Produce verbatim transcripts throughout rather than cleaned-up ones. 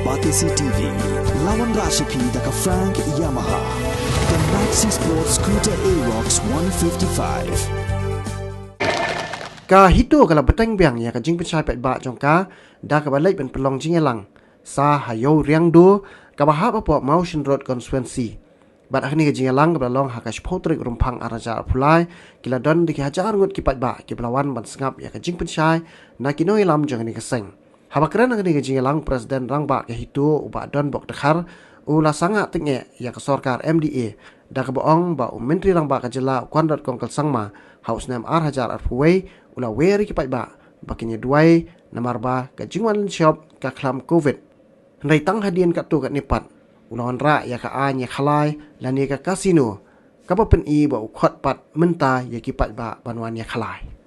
R T C T V, la wanrah sha phi da ka Frank Yamaha. The Maxi Sport Scooter Aerox one fifty-five. Ka HITO ka la bteng biang ïa ka jingpynshai paidbah jong ka da kaba leit ban pynlong jingïalang sa ha Ïew Riangdo kaba hap hapoh Mawshynrut Constituency. Bad ha kane ka jingïalang kaba la long ha ka shiphew tarik Rymphang ar hajar arphew lai, ki la don da ki hajar ngut ki paidbah kiba la wan ban sngap ïa ka jingpynshai na ki nongïalam jong kane ka seng. Haba kren ha kane ka jingïalang, President Rangbah ka HITO u Bah Donbok Dkhar u la sangeh tyngeh ïa ka sorkar M D A da kaba ong ba u Myntri Rangbah ka jylla u Conrad Kongkal Sangma ha u snem ar hajar arphew wei u la wer ïa ki paidbah ba kin ïa duwai namar ba ka jingwan lynshop ka khlam Covid. Hynrei tang hadien katto katne pat u la wanrah ïa ka aiñ ïakhalai lane ka casino kaba pyni ba u khot pat mynta ïa ki paidbah ban wan ïakhalai.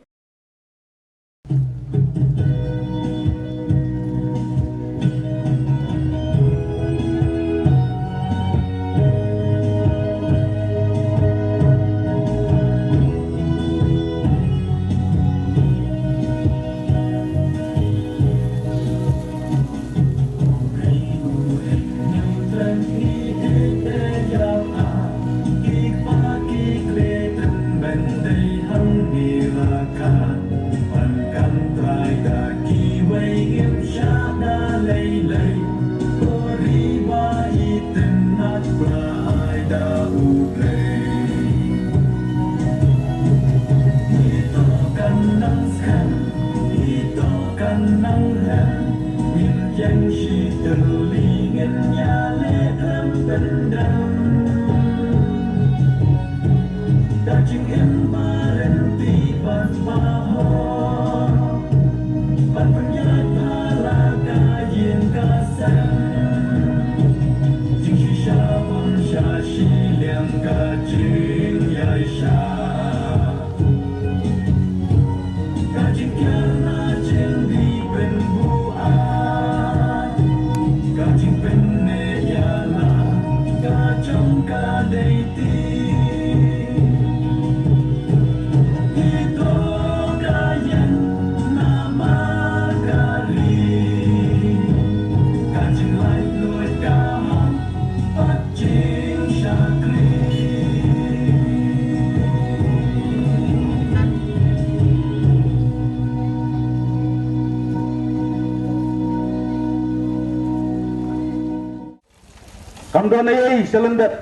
Kam don ei ei sha lyndet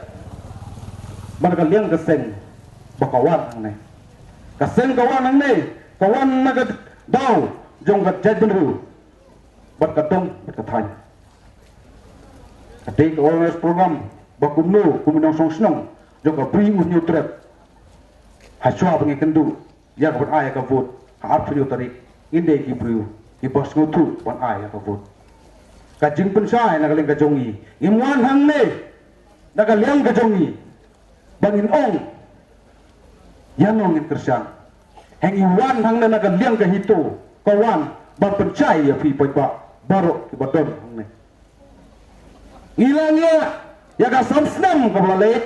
bad ka liang ka seng ba ka wan hangne. Ka seng ka wan hangne, ka wan na ka daw jong ka jaitbynriew bad ka dong bad ka thaiñ. Ka dei ka awareness program ba kumno kum ki nongshong shnong jong ka Bri U Hynñiewtrep, hashwa ba ngi kynduh ïa ka ban ai ïa ka vote ha arphew hynñiew tarik, ngin dei ki briew kiba sngewthuh ban ai ïa ka vote. Ka jingpynshai na ka liang ka jong ngi, ngim wan hangne na ka liang ka jong ngi ba ngin ong ïano ngin kyrshan. Hynrei ngi wan hangne na ka liang ka HITO, ka wan ban pynshai ïa phi paidbah baroh kiba don hangne. Ngi la ngiah ïa ka san snem kaba la leit.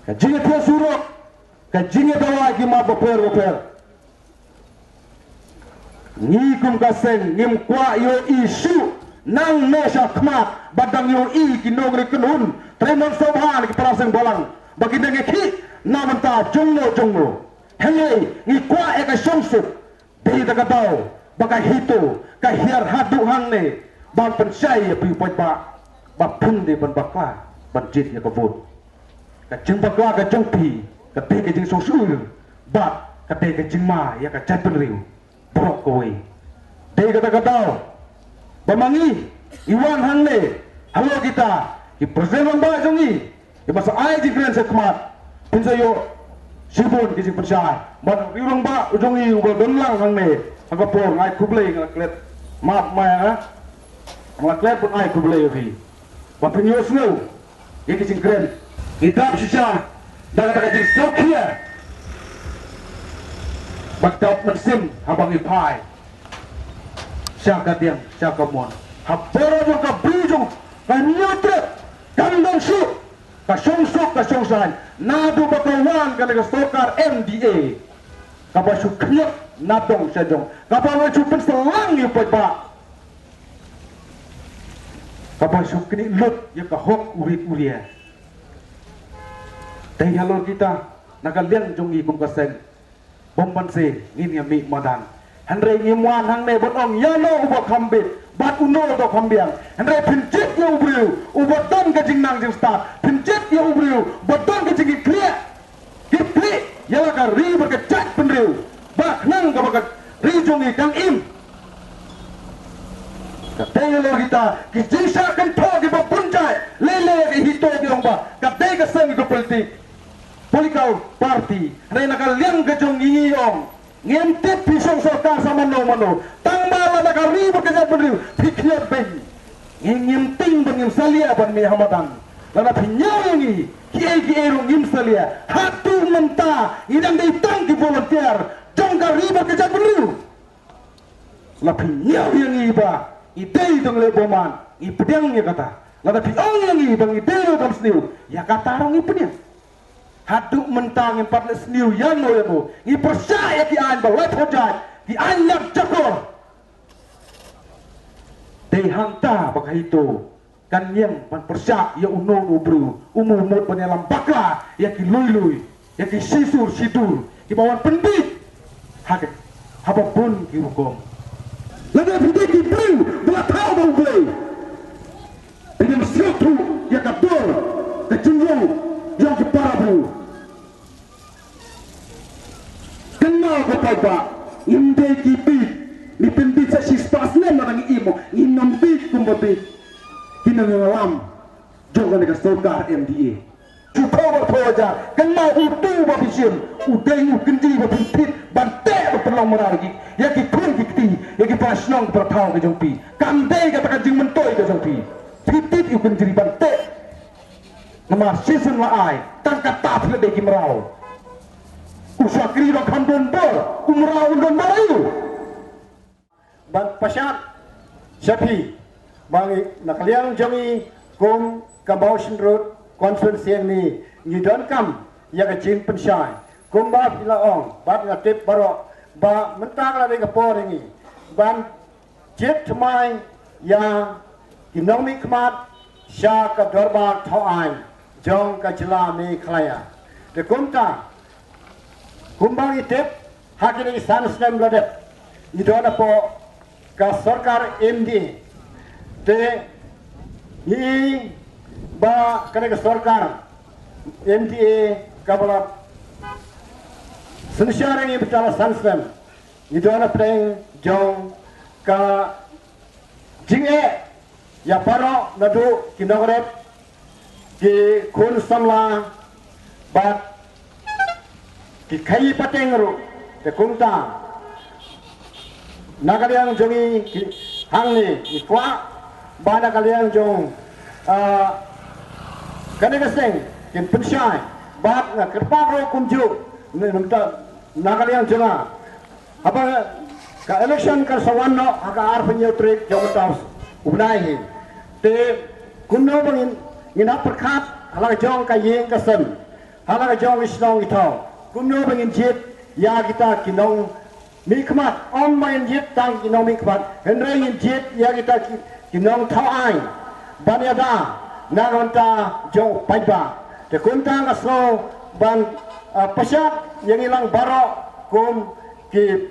Ka jingïathiah surok, ka jingïadawa ki mat bapher bapher. Ngi kum ka seng ngim kwah ïohi shuh nangne sha khmat ba dang ïohi ki nongri kynhun, trei nongshong bha na ki para seng balang ba ki dang ïakhih na bynta jongno jongno. Hynrei ngi kwah ïa ka shongsuk. Dei da ka daw ba ka HITO ka hiar haduh hangne ban pynshai ïa phi paidbah ba phin dei ban bakla ban jied ïa ka vote. Ka jingbakla ka jong phi ka dei ka jingsngewsih bad ka dei ka jingma ïa ka jaitbynriew baroh kawei. Dei kata ka daw ba ma ngi ngi wan hangne halor kita ki president rangbah jong ngi, kiba sa ai jingkren sha khmat, phin sa ïoh shibun ki jingpynshai. Bad u rangbah u jong ngi uba don lang hangne ha ka por, nga ai khublei, nga la klet. Map ma ïa nga, nga la klet ban ai khublei ïa phi. Ba phin ïohsngew ïa ki jingkren. Ngi dap shisha da kata ka jingsngewkhia bad dap mynsiem haba ngi phai sha ka diang sha ka mon. Ha baroh jong ka Bri jong ka Hynñiewtrep kam don shuh ka shongsuk ka shongsaiñ naduh ba ka wan kane ka sorkar M D A kaba shu khñiot na dong sha jong, kaba wan shu pynsalang ïa u paidbah. Kaba shu knieh lut ïa ka hok u rit u ria. Te halor kita, na ka liang jong ngi kum ka seng, bym banse ngin ïa mih madan. Hynrei ngim wan hangne ban ong ïano uba kham bit bad uno uba kham biang. Hynrei phin jied ïa u briew uba don ka jingnang jingstad, phin jied ïa u briew uba don ka jingkitkhlieh. Kit khlieh ïa la ka ri bad ka jaitbynriew, ba khnang kaba ka ri jong ngi kan im. Ka dei halor kita ki jingshah kynthoh kiba bun jait. Lei lei ki hito ki ong ba ka dei ka seng ka politik, political party. Hynrei na ka liang ka jong ngi, ngi ong, ngim tip phi shong sorkar sa mano mano, tang ba lada ka ri bad ka jaitbynriew phi khñiot beiñ, ngi ngim tieng ba ngim salia ban mih ha madan. Lada phi ñiew ïa ngi, kiei kiei ruh ngim salia. Haduh mynta ngi dang dei tang ki volunteer jong ka ri bad ka jaitbynriew. Lada phi ñiew ïa ngi ba ngi dei tang leh bymman, ngi pdiang ïa kata. Lada phi ong ïa ngi ba ngi dei ruh kam sniew, ïa kata ruh ngi pdiang. Haduh mynta ngim pat leh sniew ïano ïano. Ngi pyrshah ïa ki aiñ ba laiphew jait, ki aiñ lap jakor. Dei hangta ba ka hito kan ïeng ban pyrshah ïa uno uno u briew, u mut ban ïalam bakla ïa ki lui lui, ïa ki shisur shidur kiba wan pynbiej ha ka, haba bun ki rukom. Lada phi dei ki briew ba la thaw da U Blei, phin ym sngewthuh ïa ka dor ka jingïew jong ki para briew. Kynmaw ko paidbah, ngim dei ki bieit, ngi pynbieit sa shispah snem lada ngi im mo, ngim nang bieit kumba bieit ki nongïalam jong kane ka sorkar M D A. Shu phew bar phew hajar, kynmaw uto uba phi shim, u dei u kynjri ba phin thied ban teh ban pynlong mraw ïa ki, ïa ki khun ki kti, ïa ki para shnong para thaw ka jong phi. Kam dei kata ka jingmyntoi ka jong phi. Phi thied u kynjri ban teh. Namar shisien la ai, tang kata phi la dei ki mraw. U shakri ruh kham don bor, u mraw un don bor aïu? Ban pynshai sha phi ba ngi na ka liang jong ngi kum ka Mawshynrut constituency ngi, ngi donkam ïa ka jingpynshai. Kumba phi la ong bad nga tip baroh ba mynta ka la dei ka por ïa ngi ban jied thymmai ïa ki nongmihkhmat sha ka dorbar thaw aiñ jong ka jylla Meghalaya. Te kumta, kumba ngi tip, ha kine ki san snem la dep ngi don hapoh ka sorkar M D A. Te ngi i ba kane ka sorkar M D A kaba la synshar ïa ngi mynta la san snem. Ngi don hapdeng jong ka jingeh ïa baroh naduh ki nongrep, ki khun samla bad ki khaïi pateng ruh. Te kumta na ka liang jong ngi ki hangne ngi kwah ba na ka liang jong, ah, kane ka seng kin pynshai bad nga kyrpad ruh kumjuh na, na ka liang jong nga. Haba ka election ka sa wan noh ha ka arphew hynñiew tarik jong mynta u bnai hi. Te kumno ba ngin, ngin hap pyrkhat ha la ka jong ka ïing ka sem, ha la ka jong ka shnong ka thaw. Kumno ba ngin jied ïa kita ki nongmihkhmat, ym ba ngin jied tang ki nongmihkhmat, hynrei ngin jied ïa kita ki, ki nongthaw aiñ ban ïada na ka bynta jong u paidbah. Te kumta nga sngew ban, ah, pynshai ïa ngi lang baroh kum ki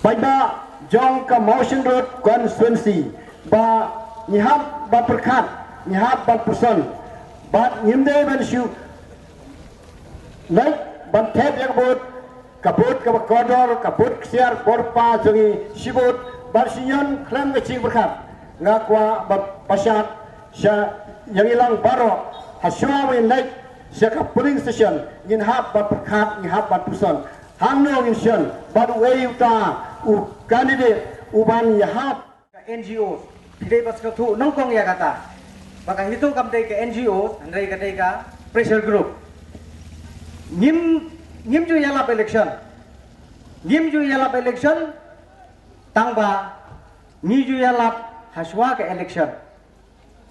paidbah jong ka Mawshynrut constituency ba ngi hap ban pyrkhat, ngi hap ban puson bad ngim dei ban shu leit ban thep ïa ka vote, ka vote kaba kordor, ka vote ksiar, bor pa jong ngi shi vote, ban shu ñion khlem ka jingpyrkhat. Nga kwah ban pynshai sha ïa ngi lang baroh, ha shuwa ba ngin leit sha ka polling station, ngin hap ban pyrkhat, ngin hap ban puson hangno ngin shon bad uei uta u candidate uban ïahap. Ka N G Os, phi dei ban sngewthuh nyngkong ïa kata ba ka HITO kam dei ka N G Os, hynrei ka dei ka pressure group. Ngim, ngim ju ïalap election. Ngim ju ïalap election, tang ba ngi ju ïalap ha shuwa ka election.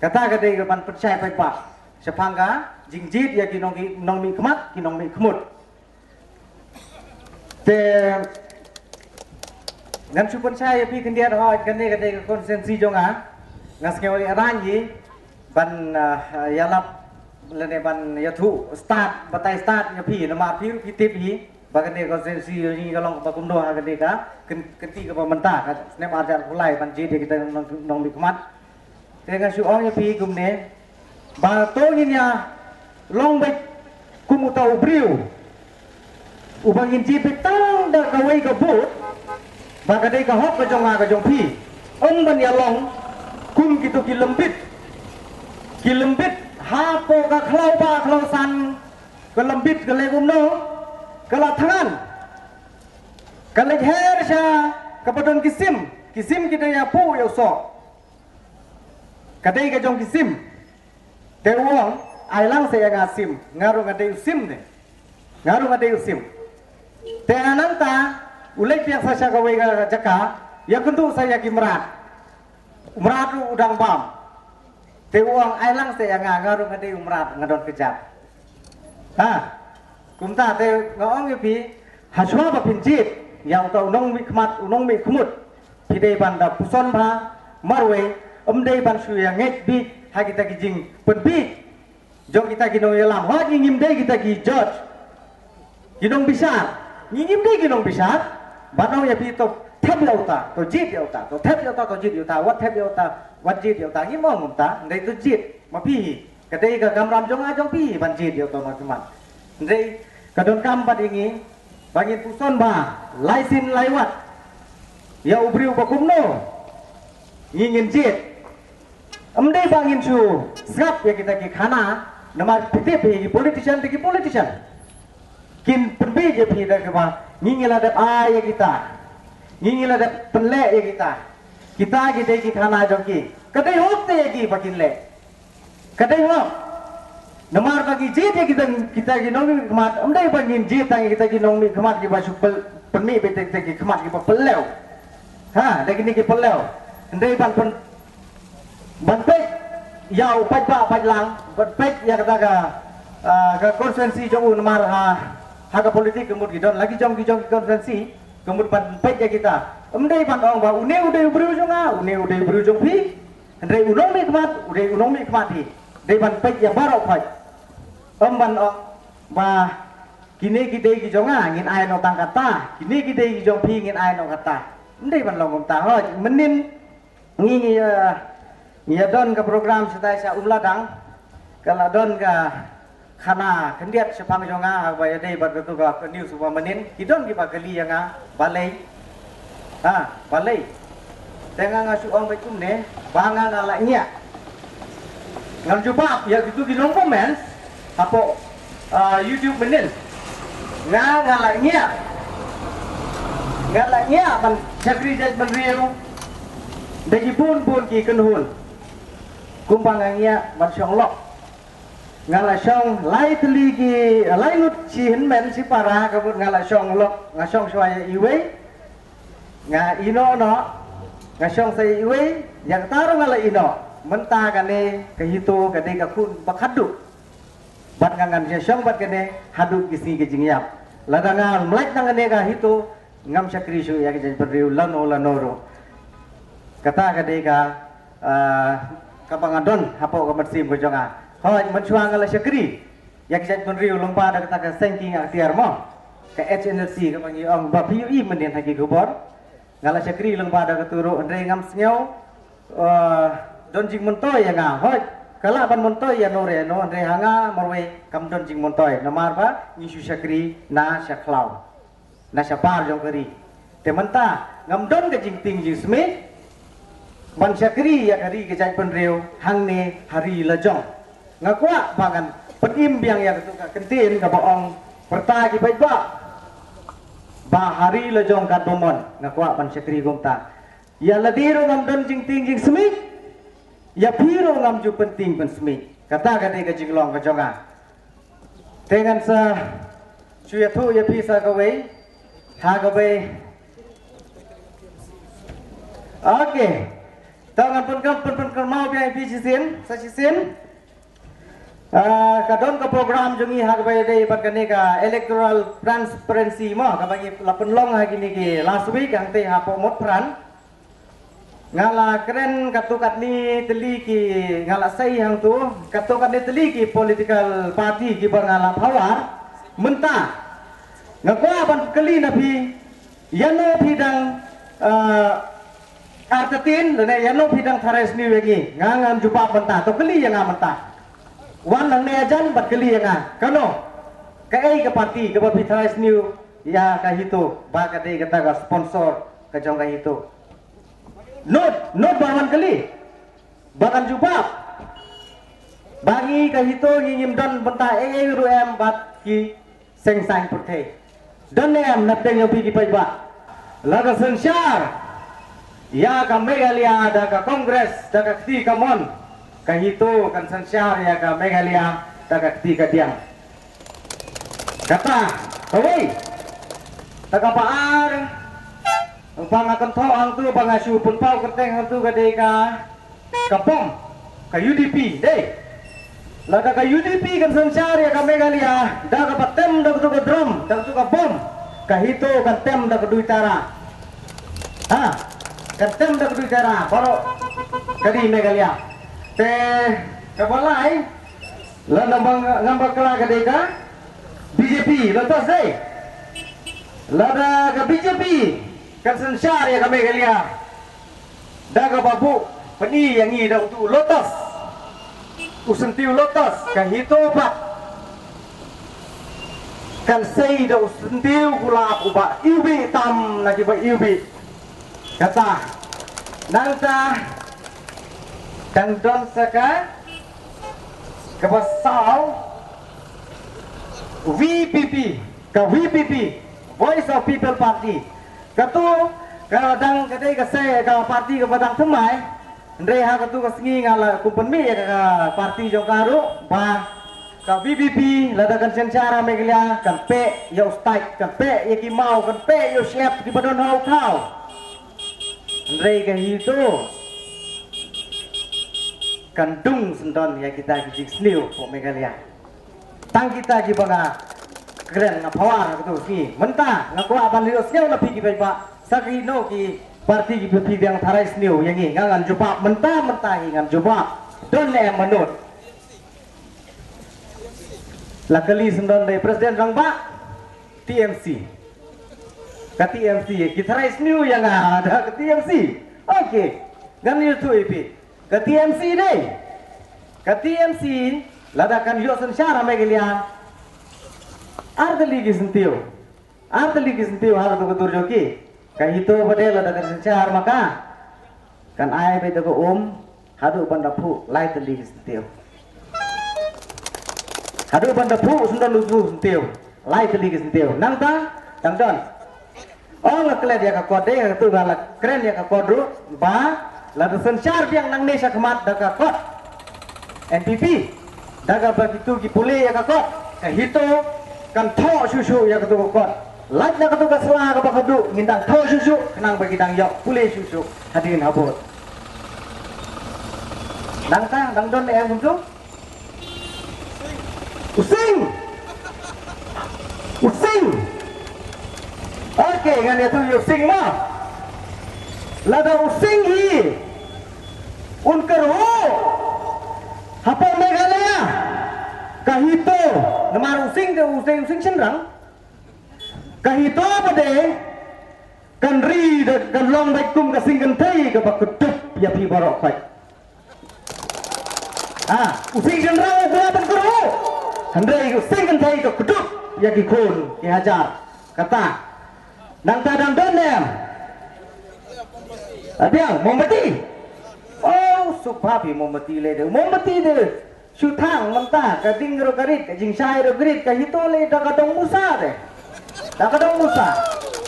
Kata ka dei ka ban pynshai paidbah shaphang ka jingjied ïa ki nong, ki nongmihkhmat, ki nongmihkhmut. Te ngan shu pynshai ïa phi khyndiat, hooid, kane ka dei ka constituency jong nga. Nga sngew ïa rang hi ban, ah, ïalap lane ban ïathuh start, batai start ïa phi, namar phi ruh phi tip hi ba kane ka constituency ïa ngi ka long ba kumno ha kane ka kyn-, kynti kaba mynta ka snem arhajar arphew lai ban jied ïa kita nong, nongmihkhmat. Te nga shu ong ïa phi kumne ba to ngin ïa long beit kum uta u briew uba ngin jied beit tang da kawei ka vote, ba ka dei ka hok ka jong nga ka jong phi. Ym ban ïa long kum kito ki lembit, ki lembit hapoh ka khlaw ba khlaw san, ka lembit ka leh kumno, ka la thngan, ka leit her sha kaba don ki sim, ki sim ki dei ïa puh ïa u soh. Ka dei ka jong ki sim. Te u ong, ai lang sa ïa nga sim, nga ruh nga dei u sim ne. Nga ruh nga dei u sim. Te nangta u leit biang sa sha kawei ka jaka, ïakynduh sa ïa ki mrad. U mrad ruh u dang bam. Te u ong, ai lang sa ïa nga, nga ruh nga dei u mrad, nga don kjat. Ha. Kumta te nga ong ïa phi, hashwa ba phin jied ïa uta u nongmihkhmat, u nongmihkhmut, phi dei ban da puson bha marwei, ym dei ban shu ïa ngeit bieit ha kita ki jingpynbieit jong kita ki nongïalam. Hooid, ngi ngim dei kita ki judge, ki nongbishar. Ngi ngim dei ki nongbishar ban ong ïa phi to thep ïa uta, to jied ïa uta, to thep ïa uta, to jied ïa uta, wat thep ïa uta, wat jied ïa uta. Ngim ong kumta, ym dei, to jied ma phi hi. Ka dei ka kamram jong nga jong phi ban jied ïa uta u nongmihkhmat. Hynrei ka donkam bad ïa ngi ba ngin puson bha lai sien lai wat ïa u briew ba kumno ngi ngin jied. Ym dei ba ngin shu sngap ïa kita ki khana, namar phi tip hi ki politician te ki politician kin pynbieit ïa phi da kaba ngi ngi la dep ai ïa kita, ngi ngi la dep pynleh ïa kita. Kita ki dei ki khana jong ki. Ka dei hok te ïa ki ba kin leh. Ka dei hok. Namar ba ngi jied ïa kita, kita ki nongmihkhmat, ym dei ba ngin jied tang ïa kita ki nongmihkhmat kiba shu pyn-, pynmih beit ïa kita ki khmat kiba pynlew. Ha, da kine ki pynlew. Hynrei ban pyn-, ban peit ïa u paidbah paidlang, ban peit ïa kata ka, ah, ka constituency jong u, namar ha, ha ka politik ka mut ki don la ki jong ki jong ki constituency, ka mut ban peit ïa kita. Ym dei ban ong ba une u dei u briew jong nga, une u dei u briew jong phi. Hynrei u nongmihkhmat u dei u nongmihkhmat hi. Dei ban peit ïa baroh khoit. Ym ban ong ba kine ki dei ki jong nga, ngin ai noh tang kata, kine ki dei ki jong phi, ngin ai noh kata. Ym dei ban long kumta. Hooid, mynnin ngi ngi, eh, ngi ïa don ka program shatai sha Umladang. Ka la don ka khana khyndiat shaphang jong nga haba ïadei bad katu ka news uba mynnin. Ki don kiba kylli ïa nga balei. Ha, balei. Te nga nga shu ong beit kumne ba nga nga la ngiah. Ngam jubab ïa kitu ki long comments hapoh, ah, YouTube mynnin. Nga nga la ngiah. Nga la ngiah ban shakri jaitbynriew da ki bun bun ki kynhun. Kumba nga ngiah ban shong lok. Nga la shong lai tylli ki, lai ngut shi hynmen shi para, ka mut nga la shong lok, nga shong shuwa ïa iwei. Nga ïehnoh noh, nga shong sa ïa iwei, ïa kata ruh nga la ïehnoh. Mynta kane ka HITO ka dei ka khun ba khatduh. Bad nga ngan ïa shong bad kane haduh ki sngi ka jingïap. Lada ngam lait na kane ka HITO, ngam shakri shuh ïa ka jaitbynriew lano lano ruh. Kata ka dei ka, ah, kaba nga don hapoh ka mynsiem ka jong nga. Hooid, mynshuwa nga la shakri ïa ka jaitbynriew lyngba da kata ka seng kieng ïa ka tiar mo, ka HNLC kaba ngi ong ba phi ïohi mynnin ha ki khubor. Nga la shakri lyngba da katu ruh, hynrei ngam sngew, ah, don jingmyntoi ïa nga. Hooid, ka lah ban myntoi ïa no re no, hynrei ha nga marwei kam don jingmyntoi namar ba ngi shu shakri na sha khlaw, na shabar jong ka ri. Te mynta ngam don ka jingtieng jingsmit ban shakri ïa ka ri ka jaitbynriew hangne ha ri lajong. Nga kwah ba ngan pynim biang ïa katu ka kyntien kaba ong, pyrta ki paidbah ba ha ri lajong katba mon, nga kwah ban shakri kumta. Ïa lade ruh ngam don jingtieng jingsmit, ïa phi ruh ngam ju pyntieng pynsmit. Kata ka dei ka jinglong ka jong nga. Te ngan sa shu ïathuh ïa phi sa kawei ha kawei. Okay. Te ngan pyn-, pyn-, pynkynmaw biang ïa phi shisien, sa shisien. Ah, ka don ka program jong ngi ha kaba ïadei bad kane ka electoral transparency mo, kaba ngi la pynlong ha kine ki last week hangtei hapoh Motphran. Nga la kren katto katne tylli ki, nga la sei hangto katto katne tylli ki political party kiba nga la power. Mynta nga kwah ban kylli na phi, ïano phi dang, eh, artatien lane ïano phi dang tharai sniew ïa ngi? Nga ngan jubab mynta, to kylli ïa nga mynta. Wan hangne hajan bad kylli ïa nga. Kano? Kaei ka party kaba phi tharai sniew ïa ka HITO ba ka dei kata ka sponsor ka jong ka HITO? Not, not ba wan kylli. Ba kan jubab. Ba ngi ka HITO ngi ngim don bynta ei ei ruh em bad ki seng saiñ pyrthei. Don ne em na pdeng jong phi ki paidbah? Lada synshar ïa ka Meghalaya da ka Congress da ka kti kamon, ka HITO kan synshar ïa ka Meghalaya da ka kti kadiang. Kata kawei. Kata kaba ar, ba nga kynthoh hangto ba nga shu pynpaw kyrteng hangto ka dei ka, ka bom, ka UDP, dei. Lada ka UDP kan synshar ïa ka Meghalaya da kaba tem da kato ka drum, da kato ka bom, ka HITO kan tem da ka duitara. Ha, kan tem da ka duitara baroh ka ri Meghalaya. Te kaba lai, lada ba nga, ngam bakla ka dei ka BJP, Lotus, dei. Lada ka BJP kan synshar ïa ka Meghalaya da kaba buh pyni ïa ngi da uto u Lotus, u syntiew Lotus, ka HITO pat kan sei da u syntiew kulab uba iwbih tam na kiba iwbih. Kata, nangta dang don sa ka, kaba saw, VPP, ka VPP, Voice of People Party. Kato ka dang ka dei ka sei ka party kaba dang thymmai. Hynrei ha kato ka sngi nga la kum pynmih ïa ka party jong ka ruh ba ka VPP lada kan synshar ha Meghalaya kan peh ïa u state, kan peh ïa ki maw, kan peh ïa u shyiap kiba don ha u thaw. Hynrei ka HITO kan dung syndon ïa kita ki jingsniew hapoh Meghalaya. Tang kita kiba nga kren, nga power ha kato ka sngi. Mynta nga kwah ban ïohsngew na phi ki paidbah, sa kino ki party kiba phi dang tharai sniew ïa ngi? Nga ngan jubab mynta, mynta hi ngan jubab. Don ne em mynta? La kylli syndon da i President Rangbah, TMC. Ka TMC ki tharai sniew ïa nga da ka TMC. Okay. Ngan ïathuh ïa phi. Ka TMC dei, ka TMC lada kan ïoh synshar ha Meghalaya, ar tylli ki syntiew. Ar tylli ki syntiew ha kato ka dur jong ki. Ka HITO pat de lada kan synshar ma ka, kan ai beit da ka um haduh ban da phuh lai tylli ki syntiew. Haduh ban da phuh syndon utu u syntiew, lai tylli ki syntiew. Nangta dang don. Ong nga klet ïa ka kot, dei, ha kato nga la kren ïa ka kot ruh ba lada synshar biang nangne shakhmat da ka kot NPP, da kaba kito ki pule ïa ka kot, ka HITO kan thoh shuh shuh ïa kato ka kot. Lait na kato ka sla kaba khatduh ngin dang thoh shuh shuh khnang ba ki dang ïoh pule shuh shuh hadien habud. Nangta dang don ne em kumto? U Sing. U Sing. Okay, ngan ïathuh ïa u Sing mo. Lada u Sing hi un kyrhuh hapoh Meghalaya, ka HITO, namar u Sing, u Sing, u Sing shynrang. Ka HITO pat de kan ri da, kan long beit kum ka sing kynthei kaba kdup ïa phi baroh khoit. Ah, u Sing shynrang u kwah ban kyrhuh. Hynrei u Sing kynthei ka kdup ïa ki khun ki hajar. Kata. Nangta dang don ne em? Adiang, mombati. Oh, suk bha phi, mombati lei de. Mombati de shu thang mynta, ka ding ruh ka rit, ka jingshai ruh ka rit, ka HITO lei da ka dong musa de. Da ka dong musa.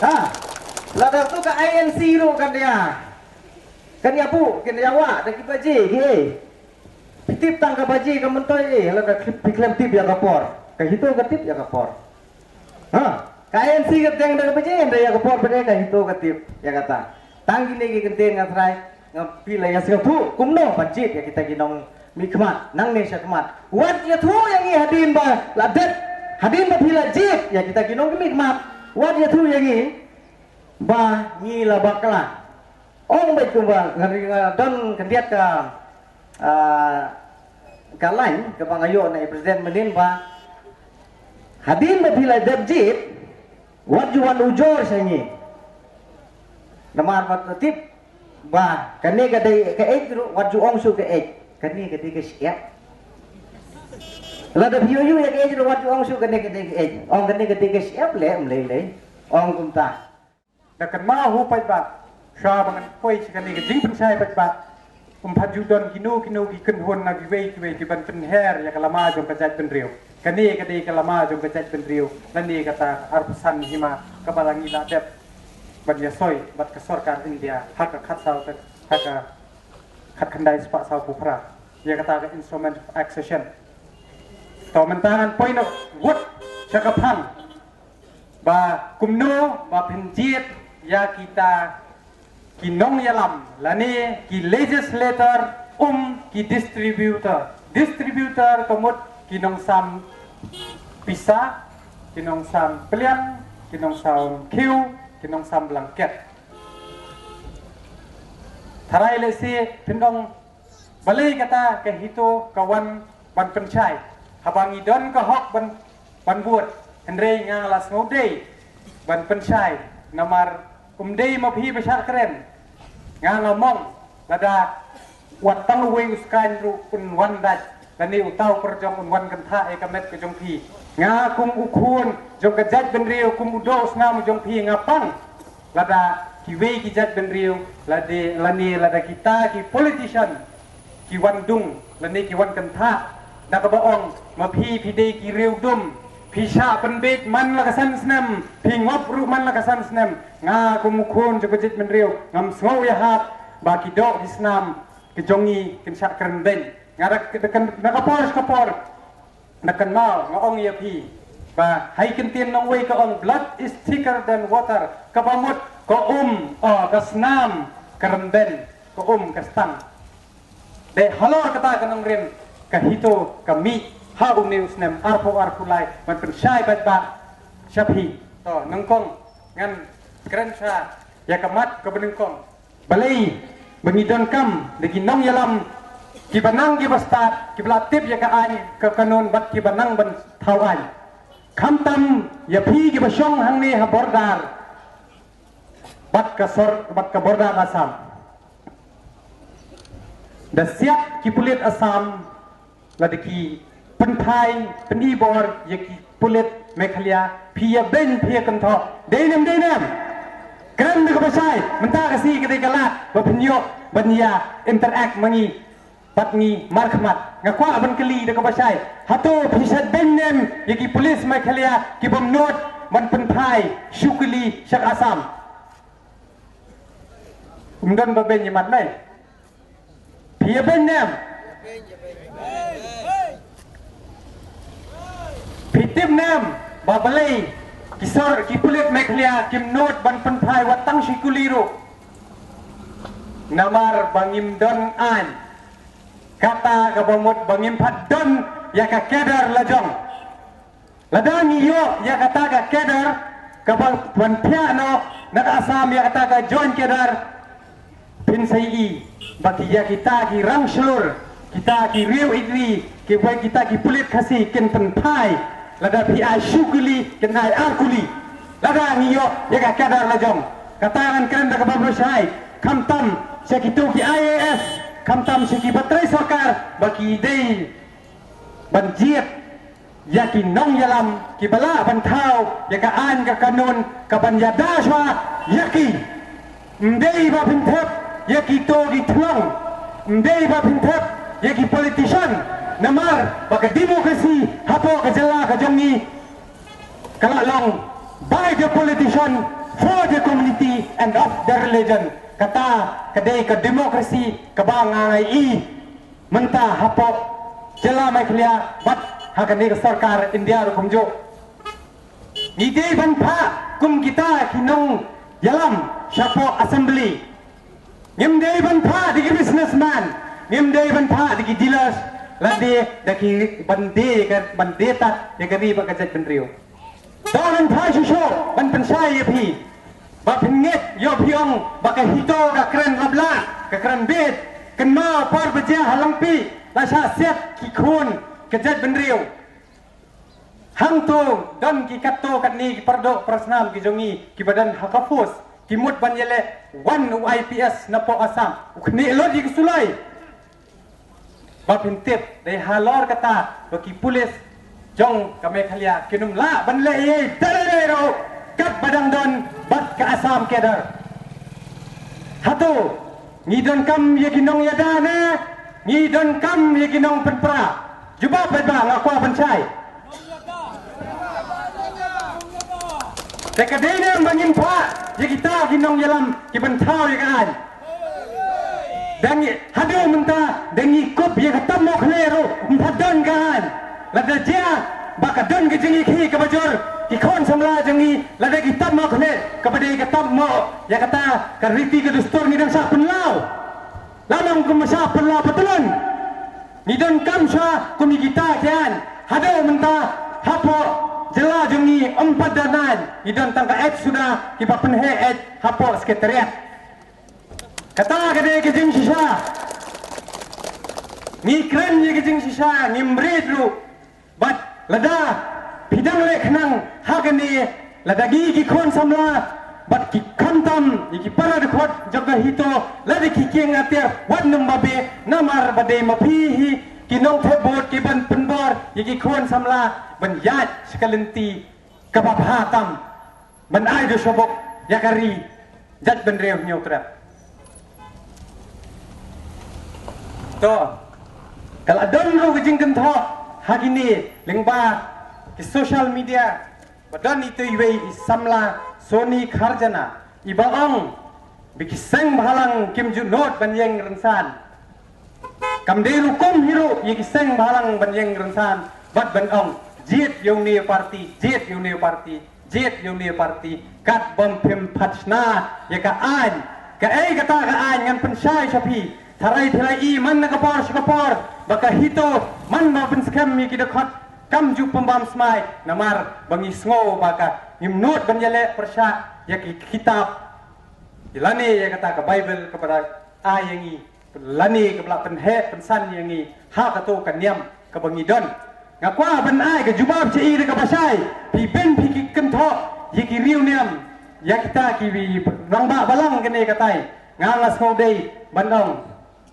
Ha. Lada tu ka INC ruh kan ïa, kan ïa buh, kan ïa wah da ki baje, ki ei. Phi tip tang ka baje ka myntoi, eh, la ka klem, phi klem tip ïa ka por. Ka HITO ka tip ïa ka por. Ha, ka INC ka teng da ka baje, hynrei ïa ka por pat de ka HITO ka tip ïa kata. Tang kine ki kyntien nga tharai, nga, phi la ïa sngewthuh kumno ban jied ïa kita ki nongmihkhmat nangne shakhmat. Wat ïathuh ïa ngi hadien ba la dep, hadien ba phi la jied ïa kita ki nongmihkhmat, wat ïathuh ïa ngi ba ngi la bakla. Ong bad kumba nga don khyndiat ka, ah, ka lain kaba nga ïoh na i president mynnin ba hadien ba phi la dep jied, wat ju wan ujor sha ngi. Namar ba tip ba kane ka dei ka ej ruh, wat ju ong shuh ka ej. Kane ka dei ka shyiap. Lada phi ïoh ïa ka ej ruh, wat ju ong shuh kane ka dei ka ej. Ong kane ka dei ka shyiap leh, ym lei lei. Ong kumta. Da kynmaw hu paidbah, shuwa ba ngan poi sha kane ka jingpynshai paidbah, ym pat ju don kino kino ki kynhun na kiwei kiwei ki ban pynher ïa ka lama jong ka jaitbynriew. Kane ka dei ka lama jong ka jaitbynriew, lane kata ka arphew san hima kaba la ngi la dep ban ïasoi bad ka sorkar India ha ka khatsaw, ha ka khatkhyndai spah sawphew phra, ïa kata ka Instrument of Accession. To mynta ngan poi noh wut sha ka phang ba kumno ba phin jied ïa kita ki nongïalam lane ki legislator, um, ki distributor. Distributor ka mut ki nongsam pisa, ki nongsam pliang, ki nongsam khiew, ki nongsam blanket. Tharai lehse phin ong, balei kata ka HITO ka wan ban pynshai? Haba ngi don ka hok ban, ban bud, hynrei nga la sngewdei ban pynshai, namar ym dei ma phi ba shah kren. Nga nga mong lada wat tang uwei u skaiñ ruh un wan dait, lane uta u pyrjong un wan kynthah ïa ka met ka jong phi. Nga kum u khun jong ka jaitbynriew, kum u doh u snam u jong phi, nga pang lada kiwei ki jaitbynriew, lada, lane lada kita ki politician ki wan dung lane ki wan kynthah da kaba ong, ma phi phi dei ki riewdum, phi shah pynbeit man la ka san snem, phi ngop ruh man la ka san snem. Nga kum u khun jong ka jaitbynriew ngam sngew ïahap ba ki doh ki snam ki jong ngi kin shah kren beiñ. Nga da, da, da ka por sha ka por, na kynmaw nga ong ïa phi ba ha i kyntien nongwei ka ong, "Blood is thicker than water." Kaba mut ka um, oh, ka snam ka rynben, ka um ka stang. Dei halor kata ka nongrim ka HITO ka mih ha une u snem arphew arphew lai ban pynshai bad ba sha phi. To nyngkong ngan kren sha ïa ka mat kaba nyngkong. Balei ba ngi donkam da ki nongïalam kiba nang kiba stad, kiba la tip ïa ka aiñ ka kanun bad kiba nang ban thaw aiñ. Khamtam ïa phi kiba shong hangne ha border bad ka sor, bad ka border Assam. Da siat ki pulit Assam lada ki pynphai, pynibor ïa ki pulit Meghalaya, phi ïa beiñ, phi ïa kynthoh. Dei ne ym dei ne em? Kren da kaba shai, mynta ka sngi ka dei ka lad ba phin ïoh ban ïa interact ma ngi bad ngi markhmat. Nga kwah ban kylli da kaba shai, hato phi shait beiñ ne em ïa ki pulit Meghalaya ki bym nud ban pynphai shuh kylli sha ka Assam? Ym don ba beiñ ïa mat, nai? Phi ïa beiñ ne em? Phi tip ne em ba balei ki sor, ki pulit Meghalaya kim nud ban pynphai wat tang shi kuli ruh? Namar ba ngim don aiñ. Kata kaba mut ba ngim pat don ïa ka cadre la jong. Lada ngi ïoh ïa kata ka cadre kaba ban phiah noh na ka Assam ïa kata ka joint cadre, phin sa ïohi ba ki, ïa kita ki rang shlur, kita ki riew Ri, kiba, kita ki pulit Khasi kin pynphai. Lada phi ai shu kuli kin ai ar kuli. Lada ngi ïoh ïa ka cadre la jong. Kata ngan kren da kaba bishai, khamtam sha kito ki I A S, khamtam sha kiba trei sorkar, ba ki dei ban jied ïa ki nongïalam kiba lah ban thaw ïa ka aiñ ka kanun kaban ïada shuwa ïa ki. Ym dei ba phin thep ïa kito ki thlong, ym dei ba phin thep ïa ki politician, namar ba ka democracy hapoh ka jylla ka jong ngi ka la long by the politician, for the community and of the religion. Kata ka dei ka democracy kaba nga ngi ïohi mynta hapoh jylla Meghalaya bad ha kane ka sorkar India ruh kumjuh. Ngi dei ban phah kum kita ki nongïalam shapoh assembly. Ngim dei ban phah da ki businessman, ngim dei ban phah da ki dealers, lane da ki ban die ka, ban die tad ïa ka ri bad ka jaitbynriew. To ngan phah shuh shuh ban pynshai ïa phi ba phin ngeit, ïoh phi ong ba ka HITO ka kren Bit, kynmaw por ba jia ha Langpih, la shah siat ki khun ka jaitbynriew. Hangto don ki katto katne ki pardoh parasnam ki jong ngi kiba don ha ka force, ki mut ban ïaleh wan u I P S napoh Assam, u khnieh lut ïa ki suloi. Ba phin tip, dei halor kata ba ki pulit jong ka Meghalaya kin ym lah ban leh ei ei da lei lei ruh katba dang don bad ka Assam Cadre. Hato ngi donkam ïa ki nongïada ne ngi donkam ïa ki nongpynpra? Jubab bad ba nga kwah ban shai. Te ka dei ne ba ngin phah ïa kita ki nongïalam ki ban thaw ïa ka aiñ. Da ngi haduh mynta da ngi kup ïa ka tam mawkhlieh ruh ym pat don ka aiñ. Lada jia ba ka don ka jingïakhih kaba jur, ki khun samla jong ngi, lada ki tam mawkhlieh kaba dei ka tam maw ïa kata ka riti ka dustur ngi dang shah pynlaw. Lada ym kum shah pynlaw patlun. Ngi donkam shuwa kum ïa kita ki aiñ. Haduh mynta hapoh jylla jong ngi ym pat don aiñ. Ngi don tang ka eit suda kiba pynheh eit hapoh Secretariat. Kata ka dei ka jingshisha. Ngi kren ïa ka jingshisha, ngim rit ruh. Bad lada phi dang leh khnang ha kane, lada ngi ki khun samla bad ki khamtam ïa ki para dkhot jong ka HITO, lada ki kieng atiar wat nym babe, namar ba dei ma phi hi ki nongthep vote ki ban pynbor ïa ki khun samla ban ïaid sha ka lynti kaba bha tam. Ban ai da shabok ïa ka ri jaitbynriew Hynñiewtrep. To, ka la don ruh ka jingkynthoh ha kine lyngba ki social media ba don ito iwei i samla Sony Kharjana iba ong ba ki seng bhalang kim ju nud ban ïeng rynsan. Kam dei rukom hi ruh ïa ki seng bhalang ban ïeng rynsan bad ban ong jied ïa une party, jied ïa une party, jied ïa une party. Katba phim pat shna ïa ka aiñ, kaei kata ka aiñ ngan pynshai sha phi. Tharai phi la i man na ka por sha ka por ba ka HITO man ba pynskhem ïa ki dkhot kam ju pynbam smai, namar ba ngi sngew ba ka ngim nud ban ïaleh pyrshah ïa ki kitab lane ïa kata ka Baibl kaba da ai ïa ngi lane kaba la pynheh pynsan ïa ngi ha kato ka niam kaba ngi don. Nga kwah ban ai ka jubab sha i da kaba shai, phi bun phi ki kynthoh ïa ki riewniam, ïa kita ki rangbah balang kane katai. Nga nga sngew dei ban ong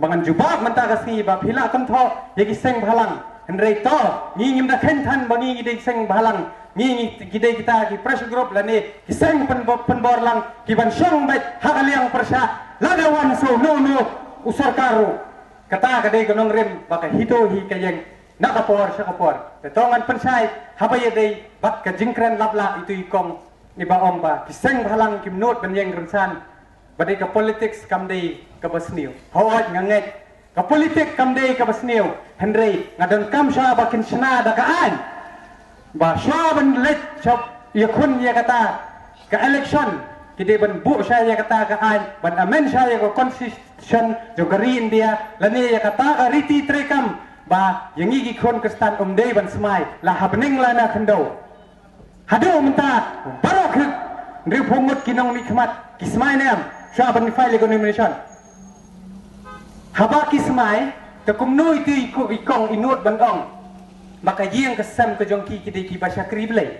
ba ngan jubab mynta ka sngi ba phi la kynthoh ïa ki seng bhalang. Hynrei to, ngi ngim da kheiñ than ba ngi ngi dei seng bhalang. Ngi ngi ki dei kita ki pressure group lane ki seng pynbor, pynbor lang ki ban shong beit ha ka liang pyrshah lada wan shuh no no u sorkar ruh. Kata ka dei ka nongrim ba ka HITO hi ka ïeng na ka por sha ka por. Te to ngan pynshai haba ïadei bad ka jingkren lap lah ito i kong iba ong ba ki seng bhalang kim nud ban ïeng rynsan. Ba dei ka politics kam dei kaba sniew. Hooid nga ngeit ka politics kam dei kaba sniew. Hynrei nga donkam shuwa ba kin shna da ka aiñ. Ba shuwa ban leit shop ïakhun ïa kata ka election, ki dei ban buh shuwa ïa kata ka aiñ, ban amend shuwa ïa ka constitution jong ka ri India lane ïa kata ka riti treikam ba ïa ngi ki khun Khristan ym dei ban smai la ha bneng la na khyndew. Haduh mynta baroh ki hynriewphew ngut ki nongmihkhmat ki smai ne em shuwa ban file ïa ka nomination? Haba ki smai, te kumno ito i kong i nud ban ong ba ka ïing ka sem ka jong ki ki dei kiba shakri Blei?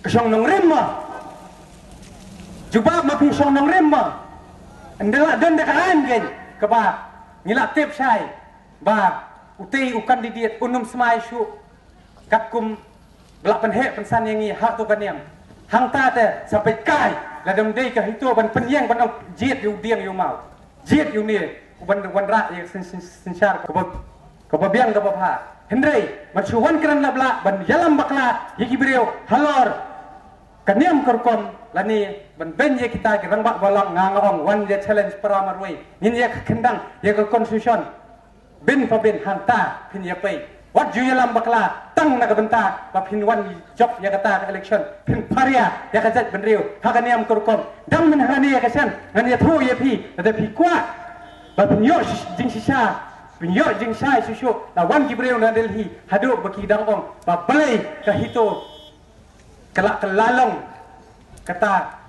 Ka shong nongrim mo? Jubab ma phi, shong nongrim mo? Ynda la don da ka aiñ keiñ kaba ngi la tip shai ba utei u candidate un ym smai shuh katkum ba la pynheh pynsan ïa ngi ha kato ka niam. Hangta te sa peit kai, lada ym dei ka HITO ban pynïeng ban ong jied ïa u dieng ïa u maw, jied ïa une u ban wanrah ïa ka syn-, syn-, synshar kaba, kaba biang kaba bha. Hynrei ban shu wan kren lap lah ban ïalam bakla ïa ki briew halor ka niam ka rukom lane ban beiñ ïa kita ki rangbah balang, nga nga ong wan ïa challenge para marwei, ngin ïa kyndang ïa ka constitution. Bin pa bin hangta phin ïa pei. Wat ju ïalam bakla tang na ka bynta ba phin wan jop ïa kata ka election, phin pharia ïa ka jaitbynriew ha ka niam ka rukom. Dang mynhane ïa ka shen ngan ïathuh ïa phi, lada phi kwah ba phin ïoh sh-, jingshisha, phin ïoh jingshai shuh shuh, la wan ki briew na Delhi haduh ba ki dang ong ba balei ka HITO ka la, ka la long kata,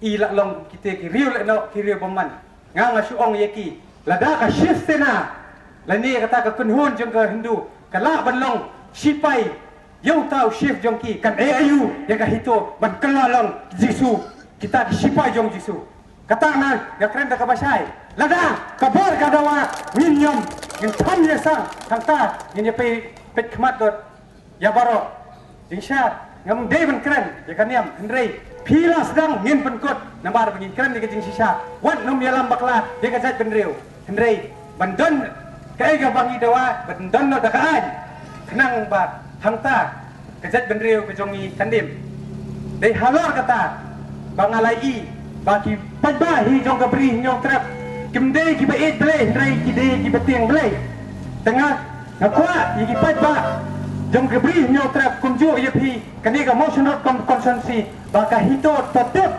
i la long kita ki riew lehnoh, ki riew bymman. Nga nga shu ong ïa ki, Lada ka Shiv Sena lane kata ka kynhun jong ka Hindu ka lah ban long shipai ïa uta u Shiv jong ki, kan ai aiu ïa ka HITO ban kylla long Jisu, kita ki shipai jong Jisu. Kata nga nga kren da kaba shai. Lada ka bor ka dawa ngin ïam, ngin tham ïa sang, hangta ngin ïa peit, peit khmat dot ïa baroh. Jingshad, ngam dei ban kren ïa ka niam, hynrei phi la sdang ngin pynkut, namar ba ngin kren ïa ka jingshisha. Wat nym ïalam bakla ïa ka jaitbynriew, hynrei ban don kaei kaba ngi dawa ban don noh da ka aiñ, khnang ba hangta ka jaitbynriew ka jong ngi kan im. Dei halor kata ba nga la ïohi ba ki paidbah hi jong ka Bri Hynñiewtrep kim dei kiba ïeit Blei, hynrei ki dei kiba tieng Blei. Te nga nga kwah ïa ki paidbah jong ka Bri Hynñiewtrep, kumjuh ïa phi, kane ka Mawshynrut con-, constituency, ba ka HITO to tip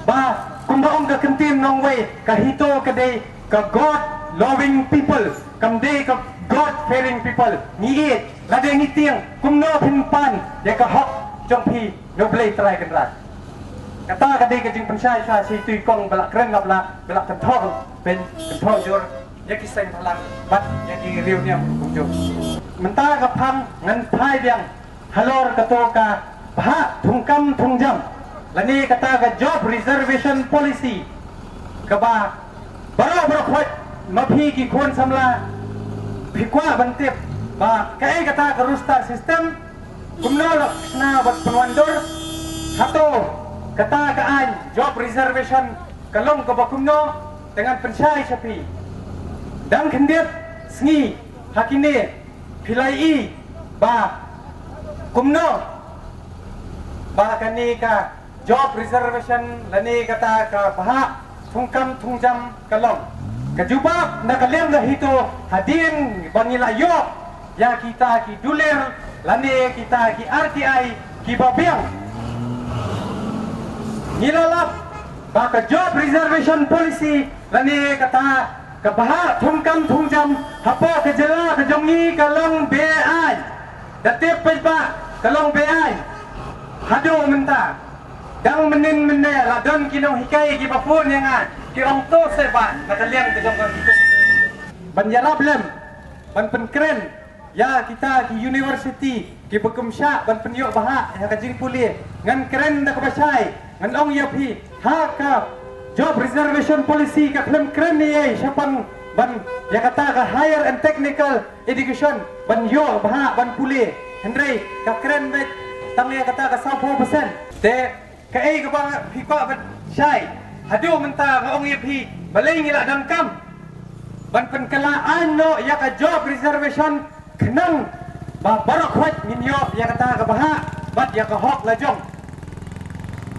ba kumba ong ka kyntien nongwei, ka HITO ka dei ka God loving people, kam dei ka God fearing people. Ngi ïeit, lada ngi tieng, kumno phin pan ïa ka hok jong phi na U Blei Trai Kynrad? Kata ka dei ka jingpynshai sha shi tui kong ba la kren, ba la, ba la kynthoh, pyn kynthoh jur ïa ki seng bhalang bad ïa ki riewniam kumjuh. Mynta ka phang ngan phai biang halor kato ka bhah thungkam thungjam lane kata ka job reservation policy, kaba baroh baroh khoit ma phi ki khun samla phi kwah ban tip ba kaei kata ka roster system, kumno la shna bad pynwandur, hato kata ka aiñ job reservation ka long kaba kumno? Te ngan pynshai sha phi. Dang khyndiat sngi ha kine phi la ïohi ba kumno ba kane ka job reservation lane kata ka bhah thungkam thungjam ka long. Ka jubab na ka liang ka HITO, hadien ba ngi la ïoh ïa kita ki dulir lane kita ki R T I kiba biang, ngi la lap ba ka job reservation policy lane kata ka bhah thungkam thungjam hapoh ka jylla ka jong ngi ka long be-aiñ. Da tip paidbah, ka long be-aiñ. Haduh mynta dang mynnin mynne la don ki nonghikai kiba phone ïa nga, ki ong to seh ba na ka liang ka jong ka HITO ban ïarap lem ban pynkren ïa kita ki university kiba kynshah ban pynïoh bhah ïa ka jingpule. Ngan kren da kaba shai, ngan ong ïa phi, ha ka job reservation policy ka khlem kren ei ei shaphang ban ïa kata ka higher and technical education ban ïoh bhah ban pule, hynrei ka kren beit tang ïa kata ka sawphew percent. Te kaei kaba phi kwah ban shai? Haduh mynta nga ong ïa phi, balei ngi la donkam ban pynkylla aiñ noh ïa ka job reservation, khnang ba baroh khoit ngin ïoh ïa kata ka bhah bad ïa ka hok la jong.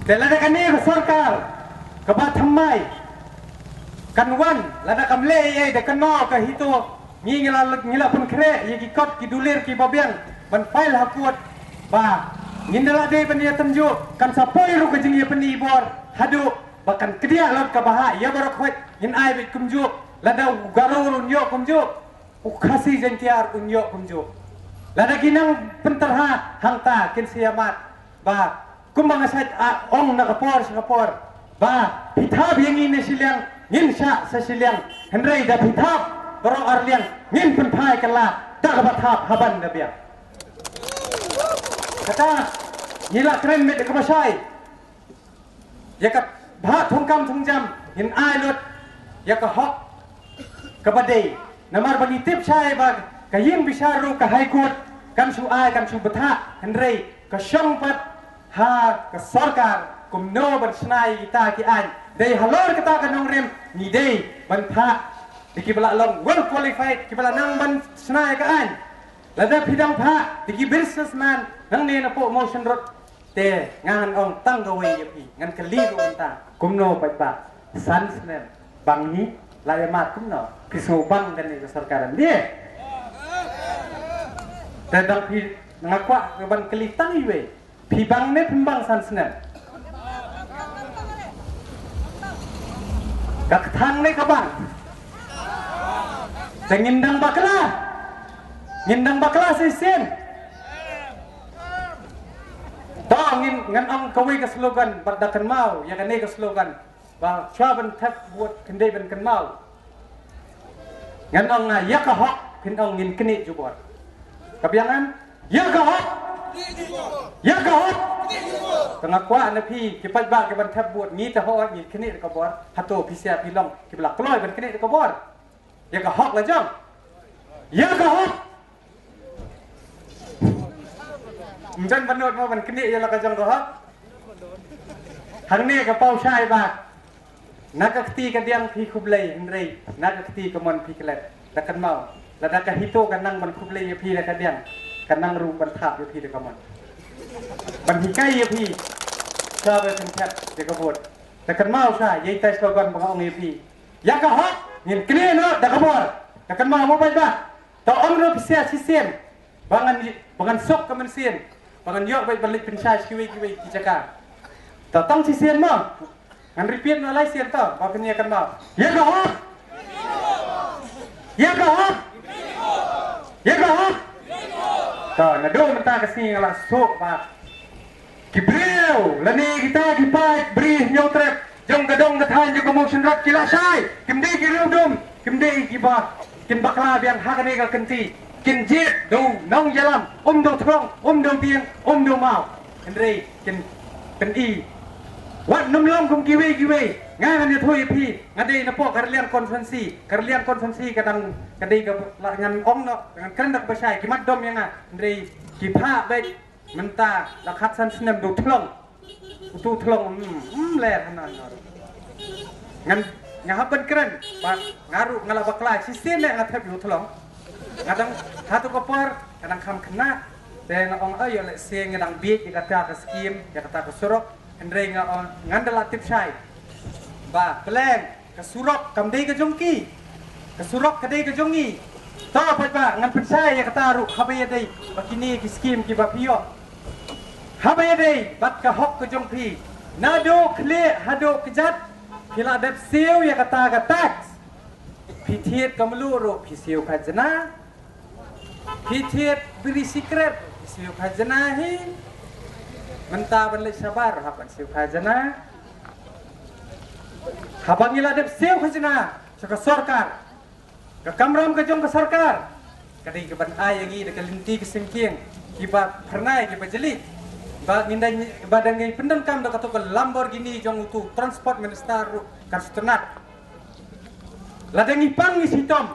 Te lada kane ka sorkar kaba thymmai kan wan, lada kam leh ei ei da kynmaw ka HITO, ngi ngi la, ngi la pynkhreh ïa ki kot ki dulir kiba biang ban file ha court ba ngin da la dei ban ïatynjuh, kan sa poi ruh ka jingïapyni bor haduh ba kan kdiah lut ka bhah ïa baroh khoit. Ngin ai beit kumjuh, lada u Garo ruh un ïoh kumjuh, u Khasi Jaiñtia un ïoh kumjuh. Lada ki nang pynterha hangta kin sa ïa mad ba kumba nga shait ong na ka por sha ka por ba phi thap ïa ngi na shiliang, ngin shah sa shiliang, hynrei da phi thap baroh arliang ngin pynphai kylla da kaba thap haban da biang. Kata ngi la kren beit da kaba shai. Ïa ka bhah thungkam thungjam ngin ai lut ïa ka hok kaba dei. Namar ba ngi tip shai ba ka ïing bishar ruh ka High Court kan shu ai, kan shu bthah, hynrei ka shong pat ha ka sorkar kumno ban shna ïa kita ki aiñ. Dei halor kata ka nongrim ngi dei ban phah da kiba la long well qualified, kiba la nang ban shna ïa ka aiñ. Lada phi dang phah da ki businessman nangne na poh Mawshynrut, te ngan ong tang kawei ïa phi, ngan kylli ruh mynta. Kumno paidbah? San snem bang hi la ïa mad kumno? Phi sngewbang kane ka sorkar, ym dei? Te dang phi, nga kwah ban kylli tang iwei. Phi bang ne phim bang san snem? Ka kthang ne ka bang? Te ngin dang bakla. Ngin dang bakla shisien. To ngin, ngan ong kawei ka slogan bad da kynmaw ïa kane ka slogan ba shuwa ban thep vote kynthei ban kynmaw. Ngan ong nga, ïa ka hok, phin ong ngin knieh jubor. Ka biang ngan, ïa ka hok. Ïa ka hok. Te nga kwah na phi ki paidbah ki ban thep vote, ngi te hok ngin knieh da ka bor. Hato phi sha phi long kiba la kloi ban knieh da ka bor? Ïa ka hok la jong. Ïa ka hok. Ym don ban nud mo ban knieh ïa la ka jong ka hok. Hangne ka paw shai ba na ka kti ka diang phi khublei, hynrei na ka kti ka mon phi klet. Da kynmaw, lada ka HITO ka nang ban khublei ïa phi da ka diang, ka nang ruh ban thap ïa phi da ka mon, ban hikai ïa phi. Sa ba phin thep ïa ka vote. Da kynmaw sa ïa ita slogan ba nga ong ïa phi. Ïa ka hok ngin knieh noh da ka bor. Da kynmaw mo paidbah. To ong ruh phi sha shisien ba ngan, ba ngan suk ka mynsiem, ba ngan ïoh beit ban leit pynshai sha kiwei kiwei ki jaka. To tang shisien mo. Ngan repeat noh lai sien to ba phin ïa kynmaw. Ïa ka hok. Ïa ka hok. Ïa ka hok. To naduh mynta ka sngi nga la suk ba ki briew lane kita ki paid bri Hynñiewtrep jong ka dong ka thaiñ jong ka Mawshynrut ki la shai. Kim dei ki riewdum, kim dei kiba kin bakla biang ha kane ka kynti. Kin jied da u nongïalam, um da u throng, um da u tieng, um da u maw. Hynrei kin pyni. Wat nym long kum kiwei kiwei. Nga ngan ïathuh ïa phi, nga dei napoh ka Raliang constituency. Ka Raliang constituency ka dang, ka dei kaba la ngan ong noh, ngan kren da kaba shai, ki mat dom ïa nga. Hynrei ki phah beit. Mynta la khatsan snem da u thlong. Utu u thlong, mm, mm, ler hana nga ruh. Ngan, nga hap ban kren ba nga ruh nga la bakla shisien ne nga thep ïa u thlong. Nga dang, ha tu ka por nga dang kham khynnah. Te nga ong, ïoh lehse nga dang bieit ïa kata ka skim, ïa kata ka surok. Hynrei nga ong, ngan da la tip shai ba pleng ka surok kam dei ka jong ki. Ka surok ka dei ka jong ngi. To paidbah, ngan pynshai ïa kata ruh, haba ïadei bad kine ki skim kiba phi ïoh, haba ïadei bad ka hok ka jong phi. Naduh khlieh haduh kjat phi la dep siew ïa kata ka tax. Phi thied ka mluh ruh phi siew khajna. Phi thied biri sikret phi siew khajna hi. Mynta ban leit shabar hap ban siew khajna. Haba ngi la dep siew khajna sha ka sorkar, ka kamram ka jong ka sorkar ka dei ka ban ai ïa ngi da ka lynti ka sengkieng, kiba phyrnai kiba jali. Ba ngin da, ba da ngi pyndonkam da kato ka Lamborghini jong utu Transport Minister ruh kan sngewtynnat. Lada ngi pang ngi shitom,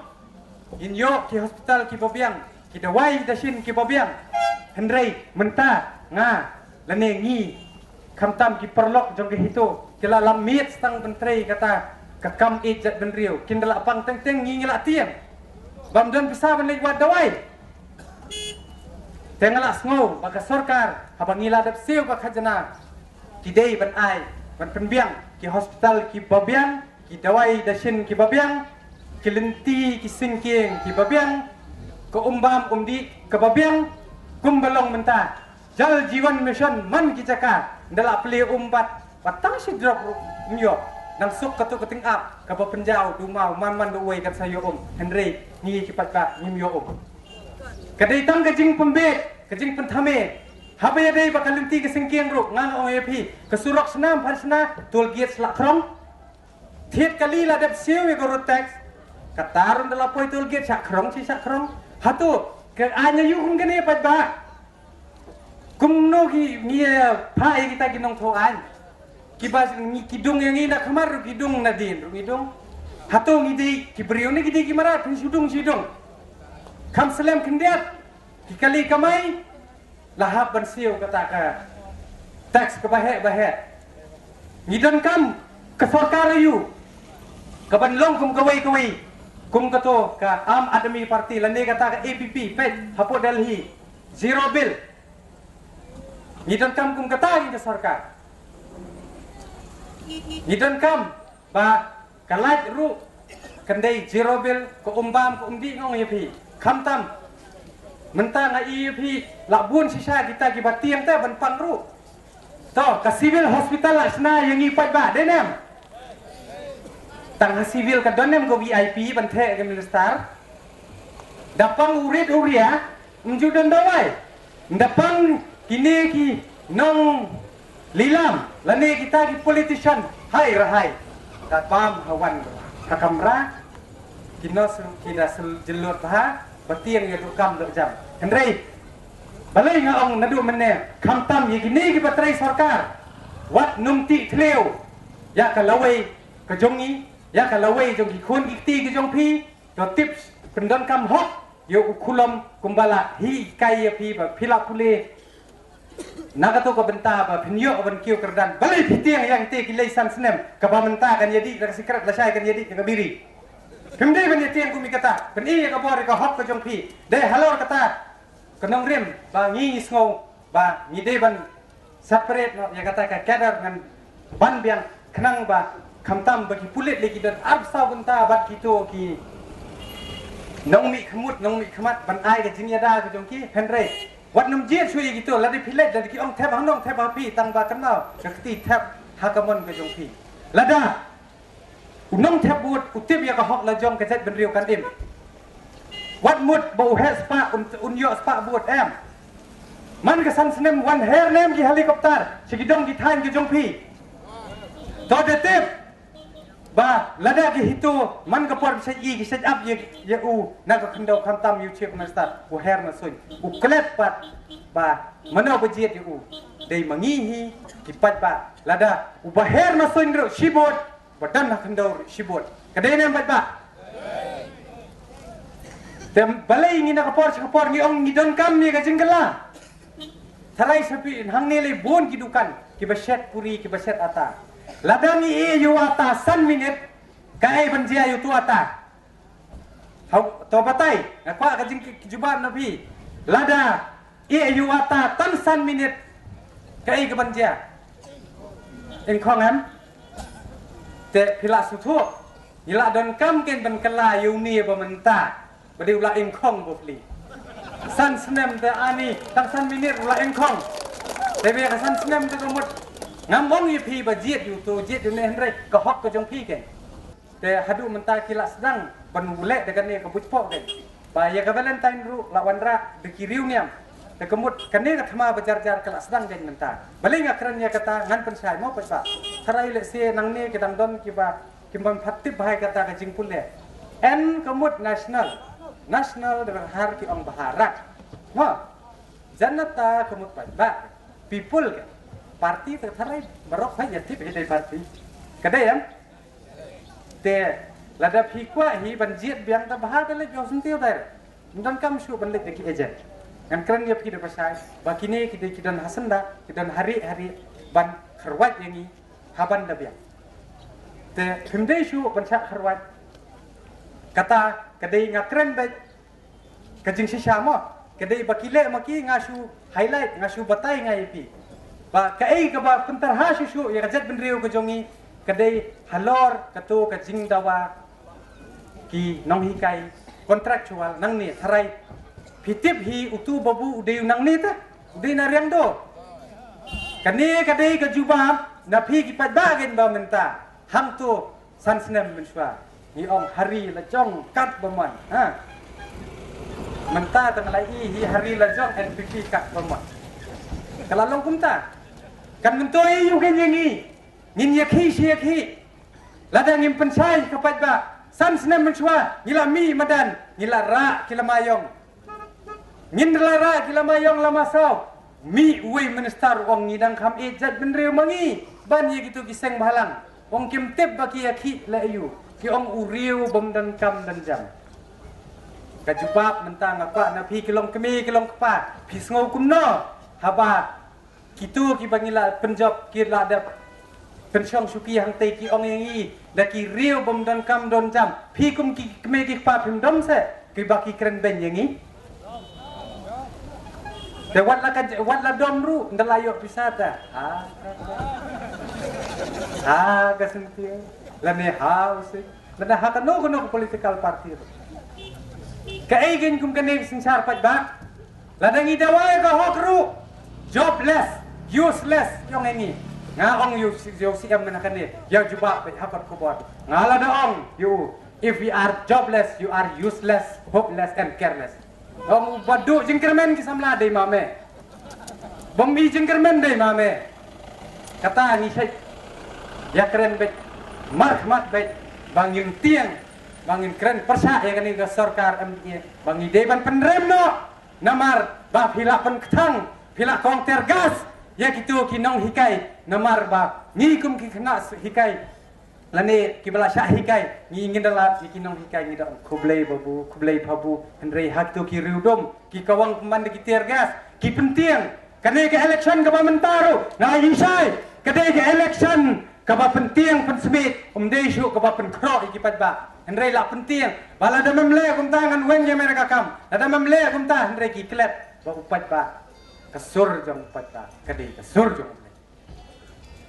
ngin ïoh ki hospital kiba biang, ki dawai dashin kiba biang. Hynrei mynta nga lane ngi, khamtam ki paralok jong ka HITO, ki la lam miet stang ban trei kata ka kam ïeit jaitbynriew. Kin da la pang teng teng ngi ngi la tieng. Bym don pisa ban leit wad dawai. Te nga la sngew ba ka sorkar haba ngi la dep siew ka khajna, ki dei ban ai, ban pynbiang ki hospital kiba biang, ki dawai dashin kiba biang, ki lynti ki sengkieng kiba biang, ka um bam um dih kaba biang. Kumba long mynta Jal Jeevan Mission man ki jaka, nda la plie um bad, bad tang shi drop ruh ym ïoh. Nang suk katu ka tyngab kaba pynjaw da u maw, man man da uwei kan sa ïoh um. Hynrei ngi ki paidbah ngim ïoh um. Ka dei tang ka jingpynbeit, ka jingpynthame. Haba ïadei bad ka lynti ka sengkieng ruh, nga ong ïa phi, ka surok shna ym pat shna, toll gate sha la khrong. Thied kali la dep siew ïa ka road tax. Kata ruh nda la poi toll gate sha khrong, shi sha khrong. Hato ka aiñ aïu kum kane paidbah? Kumno ki ngi, eh, phah ïa kita ki nongthoh aiñ? Kiba ngi, ki dung ïa ngi na khmat ruh ki dung, na dien ruh ngi dung. Hato ngi dei ki briew ne ki dei ki mrad? Phin shu dung shu dung. Kham slem khyndiat ki kali kamai la hap ban siew kata ka tax kaba heh ba heh. Ngi donkam ka sorkar aïu kaban long kum kawei kawei, kum kato ka Aam Aadmi Party lane kata ka A P P, peit hapoh Delhi, zero bill. Ngi donkam kum kata ngi ka sorkar. Ngi donkam ba ka light ruh kan dei zero bill, ka um bam ka um dih, nga ong ïa phi. Khamtam mynta nga ïohi ïa phi la bun shisha kita kiba tieng te ban pang ruh. To, ka civil hospital la shna ïa ngi paidbah, dei ne em? Tang ha civil ka don ne em ka V I P ban theh ka minister? Da pang u rit u ria, ym ju don dawai. Nda pang kine ki nonglilam lane kita ki politician, hai ra hai. Ka bam ha wan ha kamra. Ki nurse ruh ki da shu jylliew bha, ba tieng ïa u kam u jam. Hynrei balei nga ong naduh mynne, khamtam ïa kine kiba trei sorkar, wat nym tih thliew ïa ka lawei ka jong ngi, ïa ka lawei jong ki khun ki kti ka jong phi. To tip pyndonkam hok ïa u Khulom kumba la hikai ïa phi ba phi la pule na kato ka bynta ba phin ïoh ban kiew kyrdan. Balei phi tieng ïa kite ki lei san snem, kaba mynta kan ïa dih da ka sikret, lashai kan ïa dih da ka biri? Phim dei ban ïa tieng kum ïa kata, pyni ïa ka bor ïa ka hok ka jong phi. Dei halor kata ka nongrim ba ngi ngi sngew ba ngi dei ban separate noh ïa kata ka cadre ngan ban biang, khnang ba khamtam ba ki pulit lei ki don arphew saw bynta bad kito ki nongmihkhmut nongmihkhmat ban ai ka jingïada ka jong ki. Hynrei wat nym jied shuh ïa kito, lada phi leit, lada ki ong thep hangno, thep ha phi, tang ba kynmaw ka kti thep ha ka mon ka jong phi. Lada u nongthep vote u tip ïa ka hok la jong ka jaitbynriew kan im. Wat mut ba u heh spah, un, un ïoh spah vote, em. Man ka san snem wan her ne em ki helicopter sha ki dong ki thaiñ ka jong phi? To da tip ba lada ki HITO, man ka por ki shait i, ki shait ap ïa, ïa u na ka khyndew, khamtam ïa u Chief Minister, u her na suiñ, u klet pat ba mano ba jied ïa u. Dei ma ngi hi ki paidbah, lada uba her na suiñ ruh shi vote, ba don ha khyndew ruh shi vote. Ka dei ne em, paidbah? Te balei ngi na ka por sha ka por ngi ong ngi donkam ïa ka jingkylla? Tharai sa phi, hangne lei bun ki dukan kiba shet puri, kiba shet ata. Lada ngi ïeh ïa u ata san minit, kaei ban jia ïa uto ata? Hau, to batai, nga kwah ka jingki-, jubab na phi. Lada ïeh ïa u ata tang san minit, kaei kaban jia? Ingkhong, em? Te phi la sngewthuh, ngi la donkam kein ban kylla ïa une ba mynta, ba dei u la ingkhong, ba phi. San snem te ani, tang san minit u la ingkhong. Te ba ïa ka san snem te ka mut. Ngam ong ïa phi ba jied ïa uto, jied ïa une, hynrei ka hok ka jong phi kein. Te haduh mynta ki la sdang ban leh da kane ka buit pok kein. Ba ïa ka Valentine ruh la wanrah da ki riewniam. Te ka mut kane ka thma ba jar jar ka la sdang kein mynta. Balei nga kren ïa kata, ngan pynshai mo, paidbah. Tharai lehse nangne ki dang don kiba, kim pat tip bha ïa kata ka jingpule. N ka mut national. National da ka Bharat ki ong Bharat. Mo. Janata ka mut paidbah. People ka. Party te tharai baroh phi ïa tip hi dei party. Ka dei, em? Te lada phi kwah hi ban jied biang, ta bha da leit ïa u syntiew direct. Ym donkam shuh ban leit da ki agent. Ngan kren ïa phi da ba shai ba kine ki dei ki don ha syndah, ki don ha rieh ha rieh ban kyrwat ïa ngi ha ban da biang. Te phim dei shuh ban shah kyrwat. Kata ka dei, nga kren beit ka jingshisha mo. Ka dei ba ki leh ma ki, nga shu highlight, nga shu batai nga ïa phi. Ba kaei kaba pyntarha shuh shuh ïa ka jaitbynriew ka jong ngi, ka dei halor kato ka jingdawa ki nonghikai contractual nangne. Tharai phi tip hi, uto u babu u dei u nangne te, u dei na Riangdo. Kane ka dei ka jubab na phi ki paidbah kein ba mynta. Hangto san snem mynshuwa ngi ong ha ri la jong katba mon, ha. Mynta tang la i hi ha ri la jong N P P katba mon. Ka la long kumta. Kan myntoi ïa u kein ïa ngi. Ngin ïakhih shi ïakhih. Lada ngim pynshai ka paidbah, san snem mynshuwa ngi la mih madan, ngi la rah ki lama ïong. Ngin la rah ki lama ïong lama saw. Mih uwei u minister u ong ngi dang kham ïeit jaitbynriew ma ngi ban ïa kito ki seng bhalang. Ong kim tip ba ki ïakhih leh aïu. Ki ong u riew bym donkam donjam. Ka jubab mynta nga kwah na phi ki long kmie ki long kpa, phi sngew kumno haba kito kiba ngi la pynjop ki la dep pynshong shuki hangtei, ki ong ïa ngi da ki riew bym donkam donjam. Phi kum ki kmie ki kpa phim dom se kiba ki kren beiñ ïa ngi? Te wat la ka, wat la dom ruh, ynda la ïoh pisa te, ha, ha ka Syntiew lane ha u Sing. Lada ha kano kano ka political party ruh. Kaei kein kum kane ka synshar paidbah? Lada ngi dawa ïa ka hok ruh, jobless, useless, ong ïa ngi. Nga ong ïa u C-, ïa u C M mynta kane, ïa u jubab beit ha kot khubor. Nga lada ong ïa u, if we are jobless, you are useless, hopeless and careless. Ong u ba duh jingkyrmen ki samla dei ma me. Bym i jingkyrmen dei ma me. Kata ngi shait ïakren beit, markhmat beit, ba ngim tieng Ba ngin kren pyrshah ïa kane ka sorkar M D A ba ngi dei ban pynrem noh. Namar ba phi la pynkthang, phi la kong tear gas ïa kito ki nonghikai. Namar ba ngi kum ki khynnah hikai lane kiba la shah hikai, ngi ngin da lap ïa ki nonghikai, ngi da ong khublei babu, khublei babu. Hynrei ha kito ki riewdum, ki kawang pynban da ki tear gas, ki pyntieng. Kane ka election kaba mynta ruh nga ïohi shai ka dei ka election kaba pyntieng pynsmit, ym dei shuh kaba pynkhroh ïa ki paidbah. Hynrei la pyntieng ba lada mem leh kumta ngan wan ïa me na ka kam, lada mem leh kumta, hynrei ki klet ba u paidbah, ka sur jong u paidbah ka dei ka sur jong u.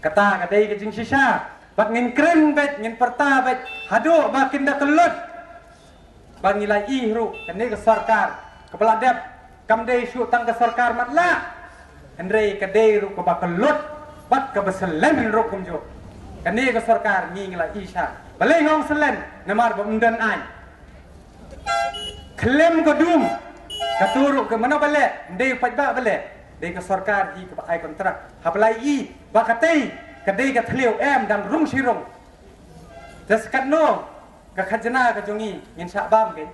Kata ka dei ka jingshisha. Bad ngin kren beit, ngin pyrta beit haduh ba kin da kyllut. Ba ngi la ïohi ruh kane ka sorkar kaba la dep, kam dei shuh tang ka sorkar matlah, hynrei ka dei ruh kaba kyllut bad kaba selen ruh kumjuh. Kane ka sorkar ngi, ngi la ïohi sha. Balei nga ong selen? Namar ba ym don aiñ. Khlem ka dum, ka tu ruh ka mano ba leh, ym dei u paidbah ba leh, dei ka sorkar hi kaba ai kontrak. Haba la ïohi ba katei ka dei ka thliew, em, dang rung shi rung. Te sa katno ka khajna ka jong ngi, ngin shah bam kein?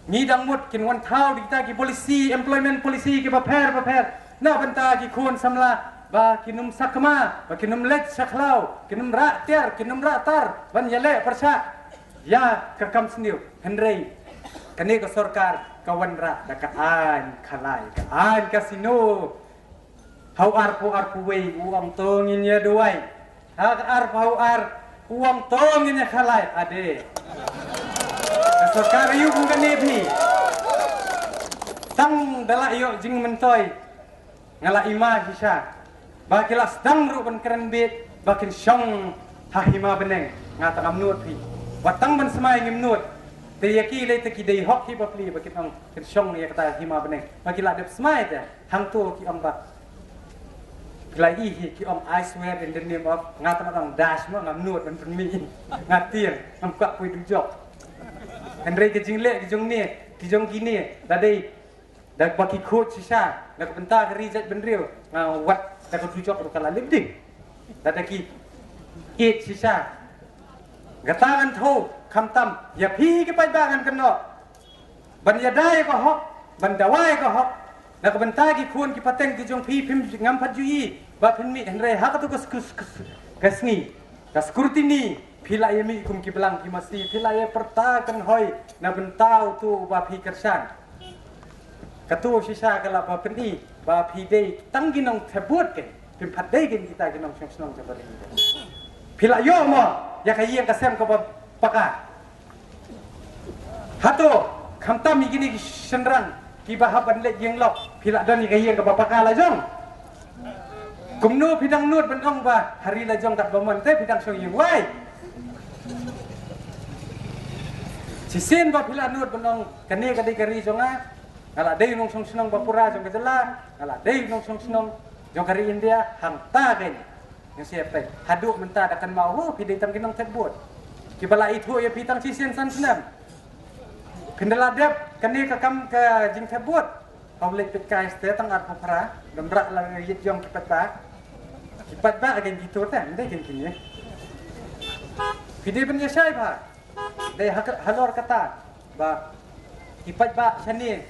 Ngi dang mut kin wan thaw da kita ki policy, employment policy kiba pher bapher na bynta ki khun samla, ba kin ym sakma, ba kin ym leit sha khlaw, kin ym rah tiar, kin ym rah tar ban ïaleh pyrshah ïa ka kam sniew. Hynrei kane ka sorkar ka wanrah da ka aiñ khalai, ka aiñ kasino. Ha u arphew arphew wei u ong to ngin ïa duwai. Ha ka arphew ar u ong to ngin ïa khalai. Ade, ka sorkar aïu kum kane phi? Tang da la ïoh jingmyntoi, nga la ïma shisha ba ki la sdang ruh ban kren beit ba kin shong ha hima bneng. Nga tang ngam nud phi, wat tang ban smai ngim nud. Te ïa ki lei te ki dei hok hi bapli ba kin ong kin shong ïa kata hima bneng, ba ki la dep smai te. Hangto ki ong ba, ki la ïohi, ki ong, "I swear in the name of," nga tang ong, "Dash mo, ngam nud ban pynmih." Nga tieng, ngam kwah poi dujok. Hynrei ka jingleh ka jong ne, ki jong kine, da dei da ba ki khuid shisha na ka bynta ka ri jaitbynriew, nga wat da ka dujok ruh ka la lip ding. Da da ki ïeit shisha. Kata ngan thaw, khamtam ïa phi ki paidbah ngan kynnoh ban ïada ïa ka hok, ban dawa ïa ka hok na ka bynta ki khun ki pateng ki jong phi. Phim, ngam pat ju ïohi ba phin mih, hynrei ha katu ka sku-, sku-, ka sngi, ka scrutiny, phi la ïa mih kum ki blang ki masi, phi la ïa pyrta kynhoi na bynta utu uba phi kyrshan. Katu shisha ka la ba pyni ba phi dei tang ki nongthep vote kein, phim pat dei kein kita ki nongshong shnong jong ka ri. Phi la ïoh mo ïa ka ïing ka sem kaba paka? Hato khamtam ïa kine ki shynrang kiba hap ban leit ïing lok, phi la don ïa ka ïing kaba paka la jong? Kumno phi dang nud ban ong ba ha ri la jong katba mon te phi dang shong ïing wai? Shisien ba phi la nud ban ong kane ka dei ka ri jong nga, nga la dei nongshong shnong ba pura jong ka jylla, nga la dei nongshong shnong jong ka ri India, hangta kein. Ngi sngewthuh haduh mynta da kynmaw, oh, phi dei tang ki nongthep vote kiba la ithuh ïa phi tang shisien san snem. Phin da la dep kane ka kam ka jingthep vote. Hau leit peit kai ste tang arphew phra, dang rah la ïit jong ki paidbah. Ki paidbah kein kito te, ym dei kein kine. Phi dei ban ïa shai bha. Dei ha ka, halor kata ba ki paidbah shane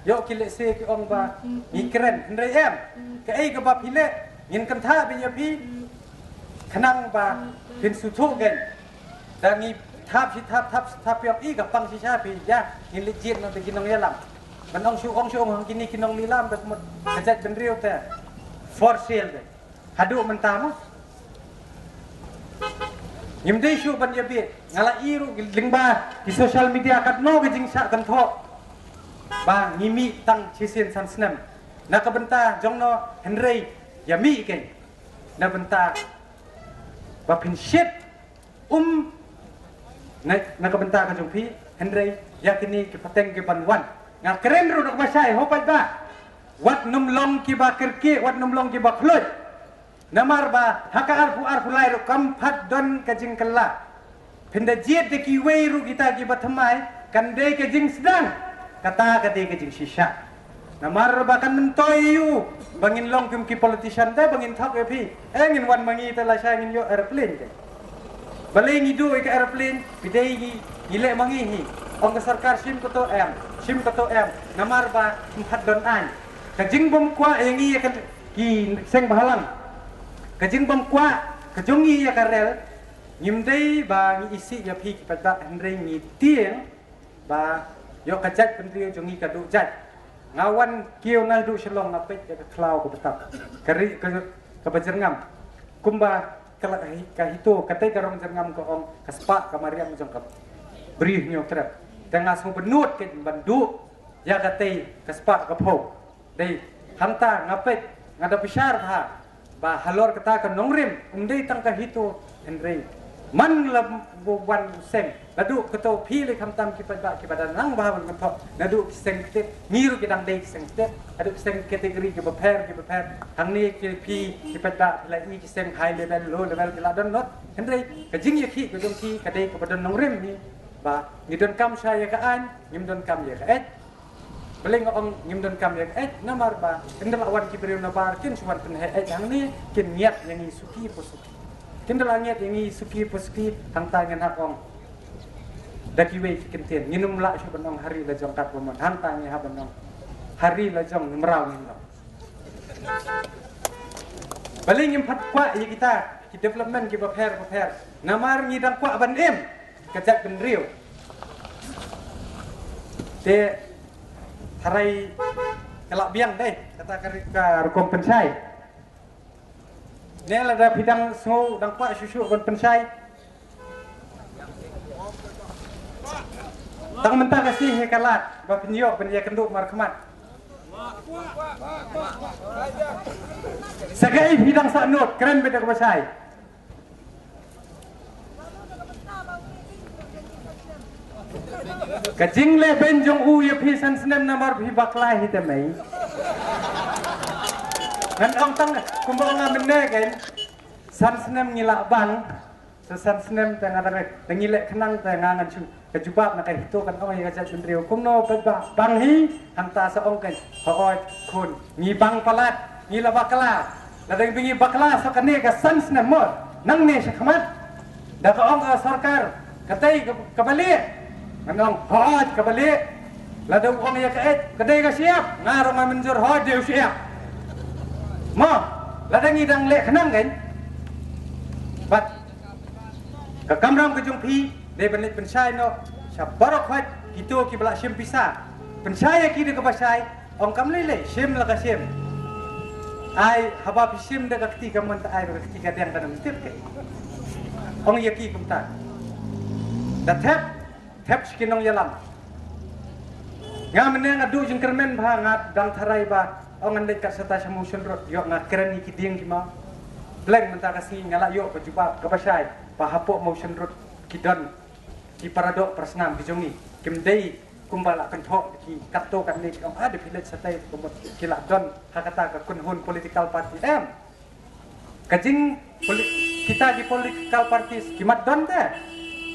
ïoh ki lehse ki ong ba ngi kren, hynrei em, kaei kaba phi leh ngin kynthah beit ïa phi khnang ba phin sngewthuh kein. Da ngi thap shi thap, thap shi thap, ïoh i ka pang shisha phi, ïa ngin leit jied noh da ki nongïalam. Ban ong shu ong shu ong ha kine ki nonglilam da ka mut ka jaitbynriew te for sale de. Haduh mynta mo ngim dei shuh ban ïa bieit. Nga la ïohi ruh lyngba ki social media katno ka jingshah kynthoh ba ngi mih tang shisien san snem na ka bynta jong no, hynrei ïa mih kein na bynta ba phin shit um na, na ka bynta ka jong phi, hynrei ïa kine ki pateng ki ban wan. Nga kren ruh da kaba shai, ho paidbah, wat nym long kiba kyrkieh, wat nym long kiba khluit. Namar ba ha ka arphew arphew lai ruh kam pat don ka jingkylla. Phin da jied da kiwei ruh kita kiba thymmai, kan dei ka jingsdang, kata ka dei ka jingshisha. Namar ba kan myntoi ïa u ba ngin long kum ki politician te, ba ngin thok ïa phi, eh, ngin wan ma ngi te lashai ngin ïoh aeroplane te. Balei ngi duh ïa ka aeroplane, phi dei ngi, ngi leh ma ngi hi. Ong ka sorkar shim kato em, shim kato em, namar ba ym pat don aiñ. Ka jingbymkwah ïa ngi ïa ka ki seng bhalang. Ka jingbymkwah ka jong ngi ïa ka rel, ngim dei ba ngi isih ïa phi ki paidbah, hynrei ngi tieng ba ïoh ka jaitbynriew jong ngi ka duh jait. Nga wan kiew na duh Shillong, nga peit ïa ka khlaw ka btap, ka ri ka, ka bajyrngam. Kumba ka la ka hi-, ka HITO, katei ka rong jyrngam ka ong ka spah ka mariang jong ka Bri Hynñiewtrep. Te nga sngewbynnud kein ban duh ïa katei ka spah ka phew. Dei, hangta nga peit, nga da bishar bha ba halor kata ka nongrim, ym dei tang ka HITO, hynrei man la bu wan u seng, la duh kato phi lei, khamtam ki paidbah kiba da nang bha ban kynthoh, naduh ki seng ktieh, ngi ruh ki dang dei ki seng ktieh, haduh ki seng category kiba pher kiba pher. Hangne ki phi ki paidbah phi la i ki seng high level, low level, ki la don noh. Hynrei ka jingïakhih ka jong ki ka dei kaba don nongrim hi, ba ngi donkam shai ïa ka aiñ, ngim donkam ïa ka eit. Balei nga ong ngim donkam ïa ka eit? Namar ba ynda la wan ki briew nabar, kin shu wan pynheh eit hangne, kin ngiat ïa ngi suki pa suki. Kin da la ngiat ïa ngi suki pa suki, hangta ngin hap ong da kiwei ki kyntien. Ngin ym lah shuh ban ong ha ri la jong katba mon, hangta ngi hap ban ong ha ri la jong mraw ngin long. Balei ngim pat kwah ïa kita ki development kiba pher ba pher? Namar ngi dang kwah ban im ka jaitbynriew. Te tharai ka la biang dei kata ka ri-, ka rukom pynshai. Ne lada phi dang sngew dang kwah shuh shuh ban pynshai, tang mynta ka sngi hi ka lad ba phin ïoh ban ïakynduh markhmat. Sa kaei phi dang sah nud, kren beit da kaba shai. Ka jingleh beiñ jong u ïa phi san snem namar phi bakla hi te mei. Ngan ong tang kumba nga mynne kein, san snem ngi lah bang. Sa san snem te nga dang, dang ngi leh khnang te nga ngan shu, ka jubab na ka HITO kan ong ïa ka jaitbynriew. Kumno pat ba bang hi, hangta sa ong kein, hooid khun, ngi bang palat, ngi la bakla. Lada ngi bakla sa kane ka san snem mo, nangne shakhmat, da ka ong ka sorkar katei ka, kaba lieh, ngan ong hooid kaba lieh. Lada u ong ïa ka eit, ka dei ka shyiap, nga ruh nga mynjur, hooid dei u shyiap. Mo, lada ngi dang leh khnang kein. Bad ka kamram ka jong phi dei ban leit pynshai noh sha baroh khoit kito kiba la shim pisa. Pynshai ïa ki da kaba shai, ong kam lei lei, shim la ka shim. Ai haba phi shim da ka kti kamon, ta ai da ka kti kadiang, kan ym tip kein. Ong ïa ki kumta. Da thep, thep sha ki nongïalam. Nga mynne nga duh jingkyrmen bha, nga dang tharai ba ong ngan leit kat sata sha Mawshynrut, ïoh nga kren ïa ki dieng ki maw. Pleng mynta ka sngi nga la ïoh ka jubab kaba shai ba hapoh Mawshynrut ki don ki paradoh parasnam ki jong ngi, kim dei kumba la kynthoh ki katto katne, ki ong ah da phi leit shatei kumba ki la don ha kata ka kynhun political party, em. Ka jing poli-, kita ki political parties ki mat don te.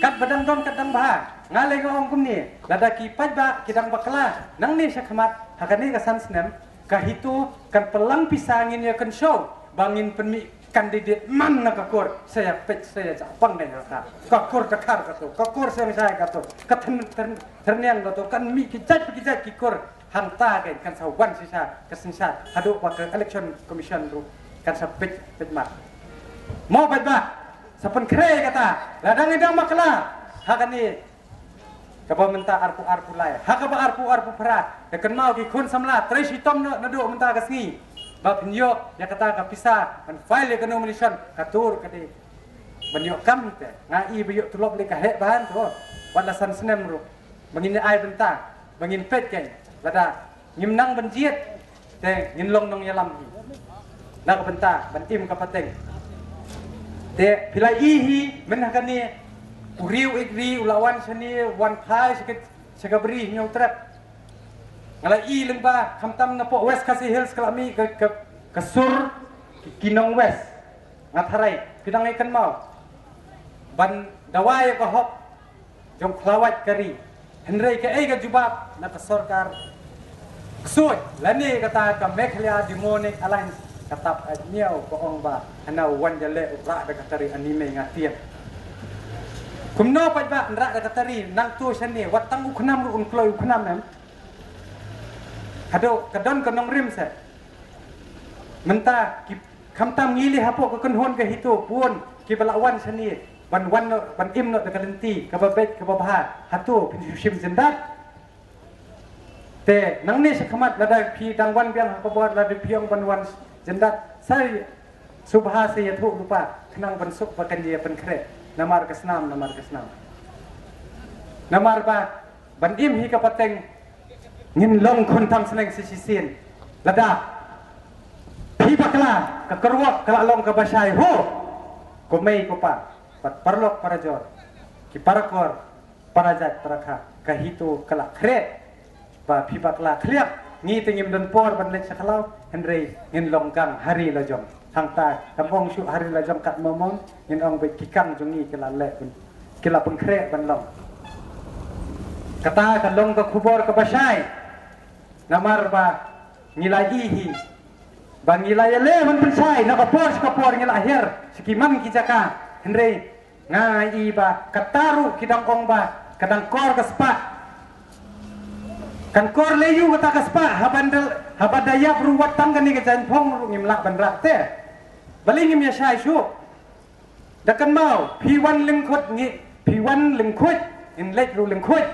Katba dang don kat dang bha. Nga lei nga ong kumne, lada ki paidbah ki dang bakla nangne shakhmat ha kane ka san snem, ka HITO kan pynlang pisa, ngin ïa kynshew ba ngin pynmih candidate man na ka kur, sa ïa peit sa ïa japang ne ka, ka kur Dkhar kato, ka kur Seng Shai kato, ka Thyrn-, Thyrn-, Thyrniang kato, kan mih ki jait ki jait ki kur. Hangta kein kan sa wan shisha ka synshar haduh ba ka Election Commission ruh kan sa peit peit mat. Mo paidbah, sa pynkhreh kata, lada ngi dang bakla ha kane kaba mynta arphew arphew lai, ha kaba arphew arphew phra, da kynmaw ki khun samla, trei shitom noh naduh mynta ka sngi ba phin ïoh ïa kata ka pisa ban file ïa ka nomination, ka tur ka dei ban ïoh kam hi te. Nga i ba ïoh tulop lei ka heh ban to, wat la san snem ruh. Ba ngin ai bynta, ba ngin peit kein, lada ngim nang ban jied te ngin long nongïalam hi na ka bynta ban im ka pateng. Te phi la i hi mynta kane, u riew ïeit ri u la wan shane, wan phai sha ka, sha ka Bri Hynñiewtrep. Nga la i lyngba, khamtam napoh West Khasi Hills ka la mih ka, ka, ka sur ki, ki nong West. Nga tharai phi dang ïa kynmaw ban dawa ïa ka hok jong khlawait ka ri. Hynrei kaei ka jubab na ka sorkar ksuid lane kata ka Meghalaya Demonic Alliance, ka Tap Aid Miaw, ka ong ba hana u wan ïaleh u rah da ka tari anime, nga tieng. Kumno pat ba nrah da ka tari nangtu shane, wat tang u khnam ruh un kloi u khnam em. Haduh ka don ka nongrim se. Mynta ki, khamtam ngi leh hapoh ka kynhun ka HITO bun kiba la wan shane ban wan noh, ban im noh da ka lynti kaba beit kaba bha. Hato phin shu shim jyndat? Te nangne shakhmat lada phi dang wan biang ha ka bor, lada phi ong ban wan jyndat, sa shu bha sa ïathuh lypa khnang ban suk ba kan ïa pynkhreh namar ka snam, namar ka snam. Namar ba ban im hi ka pateng ngin long khun tam sneng sa shisien. Lada phi bakla, ka kyrwoh ka la long kaba shai ho. Ko mei ko pa, pat paralok parajor, ki parakor, para jait para kha, ka HITO ka la khreh. Ba phi bakla khlieh, ngi te ngim don por ban leit sha khlaw, hynrei ngin long kang ha ri la jong. Hangta kam ong shuh ha ri la jong kat mo mo, ngin ong beit ki kang jong ngi ki la leh bun, ki la pynkhreh ban long. Kata ka long ka khubor kaba shai. Namar ba ngi la ïohi ba ngi la ïaleh ban pynshai na ka por sha ka por, ngi la hiar sha ki man ki jaka, hynrei nga ïohi ba kata ruh ki dang ong ba ka dang kor ka spah. Kan kor lei ïa u kata ka spah, haba da, haba da ïap ruh wat tang kane ka jaiñphong ruh ngim lah ban rah te. Balei ngim ïa shai shuh? Da kynmaw phi wan lyngkhuid ngi, phi wan lyngkhuid, ngin leit ruh lyngkhuid.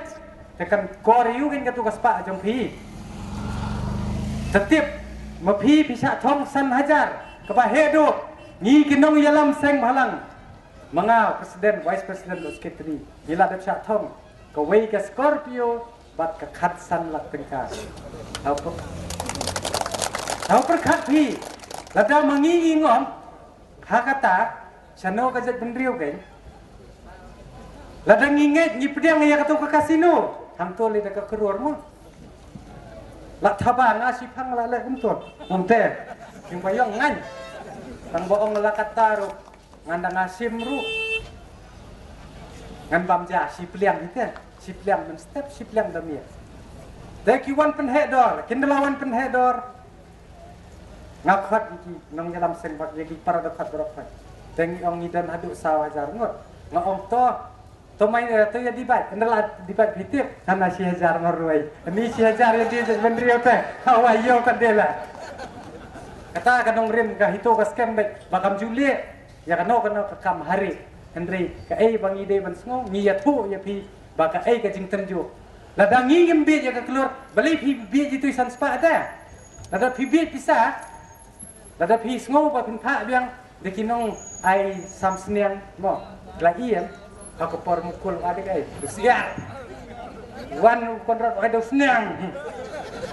Te kan kor ïa u kein katu ka spah jong phi. Te tip ma phi, phi shah thong san hajar, kaba heh duh. Ngi ki nongïalam seng bhalang, ma nga u president, vice president, u secretary, ngi la dep shah thong kawei ka Scorpio bad ka khatsan lak tyngka. Hau pyrkhat phi, lada ma ngi ngi ngom ha kata, shano ka jaitbynriew kein? Lada ngi ngeit ngi pdiang ïa katu ka casino, hangto lei da ka klur mo. La thaba nga shiphang la leh kumto. Kumte. Ïing ba ïong ngan. Tang ba ong la kata ruh, ngan da nga shim ruh, ngan bam ja shi pliang hi te. Shi pliang mynstep, shi pliang da miet. Te ki wan pynheh dor, kin da la wan pynheh dor. Nga khot ïa ki nongïalam seng bad ïa ki para dkhot baroh khot. Te ngi ong ngi don haduh saw hajar ngut. Nga ong to, to mai, eh, to ïa debate, ynda la debate phi tip, hana shi hajar marwei. Ani shi hajar ïa die jaitbynriew te. Hawa ïoh ka dela. Kata ka nongrim ka HITO ka skhem beit ba kam ju leh ïa kano kano ka kam ha ri. Hynrei kaei ba ngi dei ban sngew, ngi ïathuh ïa phi ba kaei ka jingtynjuh. Lada ngi ngim bieit ïa ka klur, balei phi bieit ïa tu i san spah te? Lada phi bieit pisa, lada phi sngew ba phin phah biang da ki nongai sam sniang mo, la ïem ha ka por Mukul, ai da kai, du siar. Wan u Konrad ai da sniang.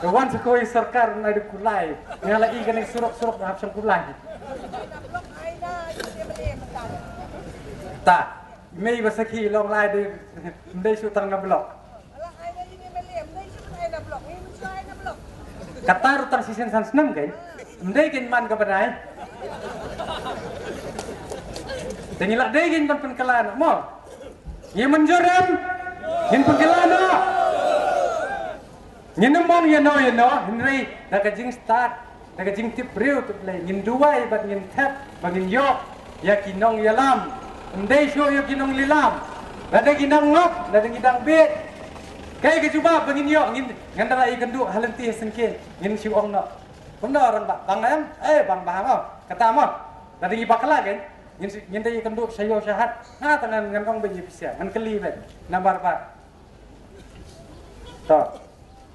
Ka wan sa koi sorkar ai da kulai. Nga la i kane surok surok da hap shong kulai. Ta mei ba sakhi long lai de, ndei shu tang na blok. Kata ruh tang shisien san snem kein. Ndei kein man ka bnai. Te ngi la dei kein ban pynkylla noh mo. Ngi mynjur em? Ngin pynkylla noh. Ngin ym ong ïano ïano, hynrei da ka jingstad, da ka jingtip briew tip Blei, ngin duwai bad ngin thep ba ngin ïoh ïa ki nongïalam. Ym dei shuh ïa ki nonglilam. Lada ki nang ngop, lada ngi dang bieit. Kaei ka jubab ba ngin ïoh, ngin, ngan da la ïakynduh ha lynti ha syngkien, ngin shu ong noh. Kumno rangbah, bang em? Eh, bang bha mo. Kata mo. Lada ngi bakla kein, ngin shu, ngin da ïakynduh sha ïew sha hat. Nga ta ngan, ngan ong ba ngi pisa, ngan kylli beit. Namar ba To,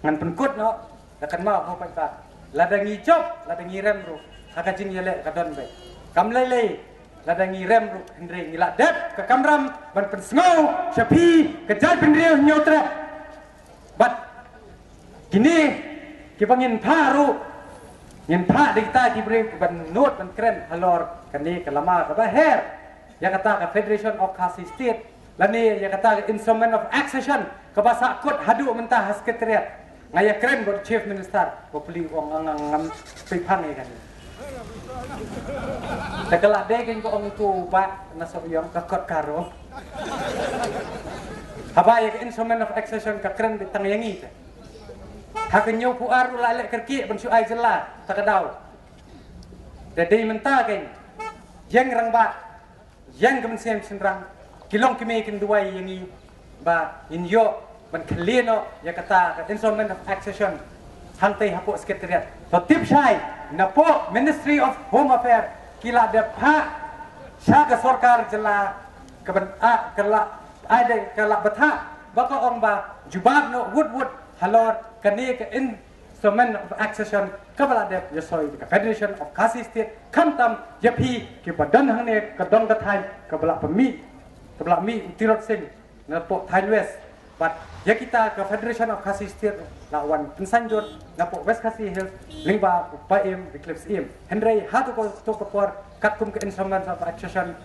ngan pynkut noh, da kynmaw ho paidbah. Lada ngi jop, lada ngi rem ruh, ha ka jingïaleh ka don beit. Kam lei lei, lada ngi rem ruh, hynrei ngi la dep ka kamram ban pynsngew sha phi ka jaitbynriew Hynñiewtrep. Bad kine kiba ngin phah ruh, ngin phah da kita ki briew kiban nud ban kren halor kane ka lama kaba her. Ïa kata ka Federation of Khasi State, lane ïa kata ka Instrument of Accession kaba sahkut haduh mynta ha Secretariat. Nga ïakren bad Chief Minister, ba plie u ong nga ngam pynphang ïa kane. Te ka la dei kein ka ong tu ba na Sohiong ka kot karo. Haba ïa ka Instrument of Accession ka kren beit tang ïa ngi te. Ha ka hynñiewphew ar u la leh kyrkieh ban shu ai jylla ta ka daw. Te dei mynta kein ïeng rangbah, ïeng ka mynsiem shynrang, ki long ki mei kin duwai ïa ngi ba ngin ïoh ban khlieh noh ïa kata ka Instrument of Accession hangtei hapoh Secretariat. To tip shai napoh Ministry of Home Affairs ki la dep phah sha ka sorkar jylla ka ban, ah, ka la, ai de, ka la bthah ba ka ong ba jubab noh wut wut halor kane ka Instrument of Accession kaba la dep ïasoi da ka Federation of Khasi State, khamtam ïa phi kiba don hangne ka dong ka thaiñ kaba la pynmih, kaba la mih u Tirot Sing napoh thaiñ West. Bad ïa kita ka Federation of Khasi State la wan pynsanjor napoh West Khasi Hills lyngba u Paiem Wycliffe Syiem. Hynrei ha tu ko, tu ka por katkum ka Instrument of Accession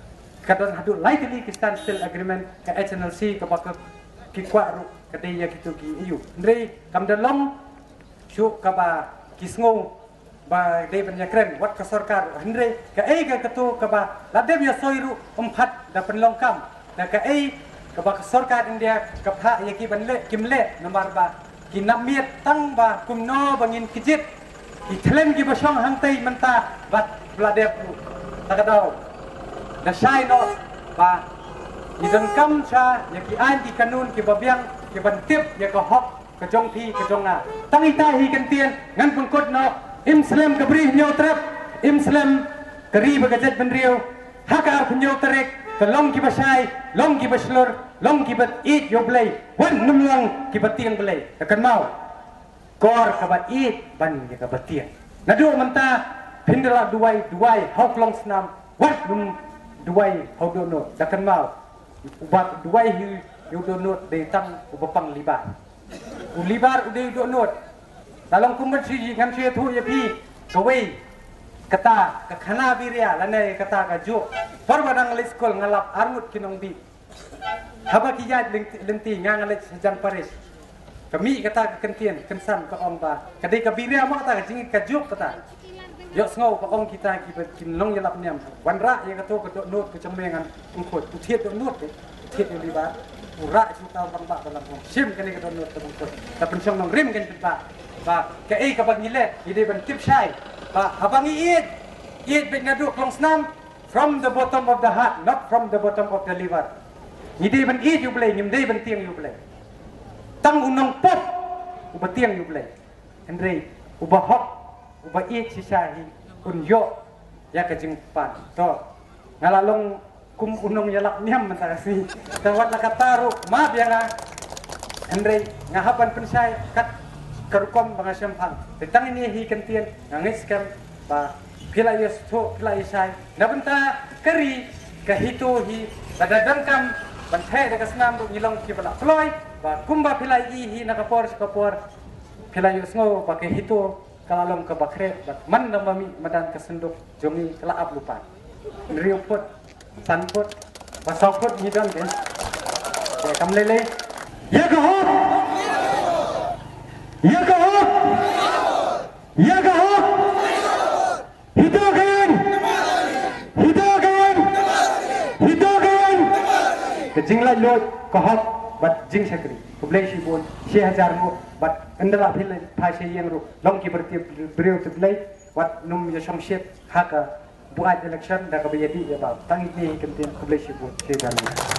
ka don haduh lai tylli ki Standstill Agreement, ka H N L C kaba ka ki kwah ruh ka dei ïa kitu ki ïa u. Hynrei kam da long shuh kaba ki sngew ba dei ban ïakren wat ka sorkar ruh. Hynrei kaei ka katu kaba la dep ïasoi ruh ym pat da pynlong kam. Da kaei kaba ka sorkar India ka phah ïa ki ban leh, kim leh namar ba ki nang miet tang ba kumno ba ngin kjit ki thlem kiba shong hangtei mynta bad ba la dep ruh. Ta ka daw da shai noh ba ngi donkam sha ïa ki aiñ ki kanun kiba biang kiban tip ïa ka hok ka jong phi ka jong nga. Tang ita hi kyntien ngan pynkut noh. Im slem ka Bri Hynñiewtrep, im slem ka ri bad ka jaitbynriew. Ha ka arphew hynñiew tarik ka long kiba shai, long kiba shlur, long kiba ïeit ïa U Blei, wat nym long kiba tieng Blei. Da kynmaw, kor kaba ïeit ban ïa kaba tieng. Naduh mynta phin da lah duwai, duwai ha u klong snam, wat nym duwai ha u dohnud. Da kynmaw, uba duwai hi ïa u dohnud dei tang uba pang libar. U libar u dei u dohnud. Ka long kum ban shu, ngan shu ïathuh ïa phi kawei kata ka khana biria lane kata ka juk. Por ba dang leit skul nga lap arngut ki nongdih. Haba ki ïaid lynti, lynti nga nga leit hajan paris. Ka mih kata ka kyntien kynsan ka ong ba ka dei ka biria mo kata ka jing ka juk kata. Ïohsngew ka ong kita kiba kin long ïalap niam. Wanrah ïa kato ka dohnud ka jong me ngan pynkut. U thied dohnud te, u thied ïa u libar. U rah shu ka rangbah ba lang ong shim kane ka dohnud ka pynkut. Ka pynshong nongrim kan pynbah. Ba kaei kaba ngi leh ngi dei ban tip shai ba haba ngi ïeit, ïeit beit naduh klong snam, from the bottom of the heart, not from the bottom of the liver. Ngi dei ban ïeit ïa U Blei, ngim dei ban tieng ïa U Blei. Tang u nongpop uba tieng ïa U Blei. Hynrei uba hok, uba ïeit shisha hi un ïoh ïa ka jingpan. To, nga la long kum u nongïalap niam mynta ka sngi. Te wat la katta ruh map ïa nga. Hynrei nga hap ban pynshai kat ka rukom ba nga shemphang. Te tang ine hi kyntien nga ngeit skhem ba phi la ïohsngew, phi la ïohshai na bynta ka ri ka HITO hi, lada donkam ban theh da ka snam ruh ngi long kiba la kloi. Ba kumba phi la ïohi hi na ka por sha ka por, phi la ïohsngew ba ka HITO ka la long kaba khreh, bad man la ma mih madan ka synduk jong ngi ka la ap lypa. Hynriew phut, san phut, ba saw phut ngi don, te kam lei lei. Ïa ka hok! Ïa ka hok! Ïa ka hok! HITO ka ïeng! HITO ka ïeng! HITO ka ïeng! Ka jinglaitluid, ka hok bad jingshakri. Khublei shibun, shi hajar nguh bad ynda la phi leit phai sha ïing ruh, long ki briew, briew tip Blei, wat nym ïa shong shit ha ka buaid election da kaba ïa dih ïa bam. Tang ine hi kyntien, khublei shibun, shi hajar nguh.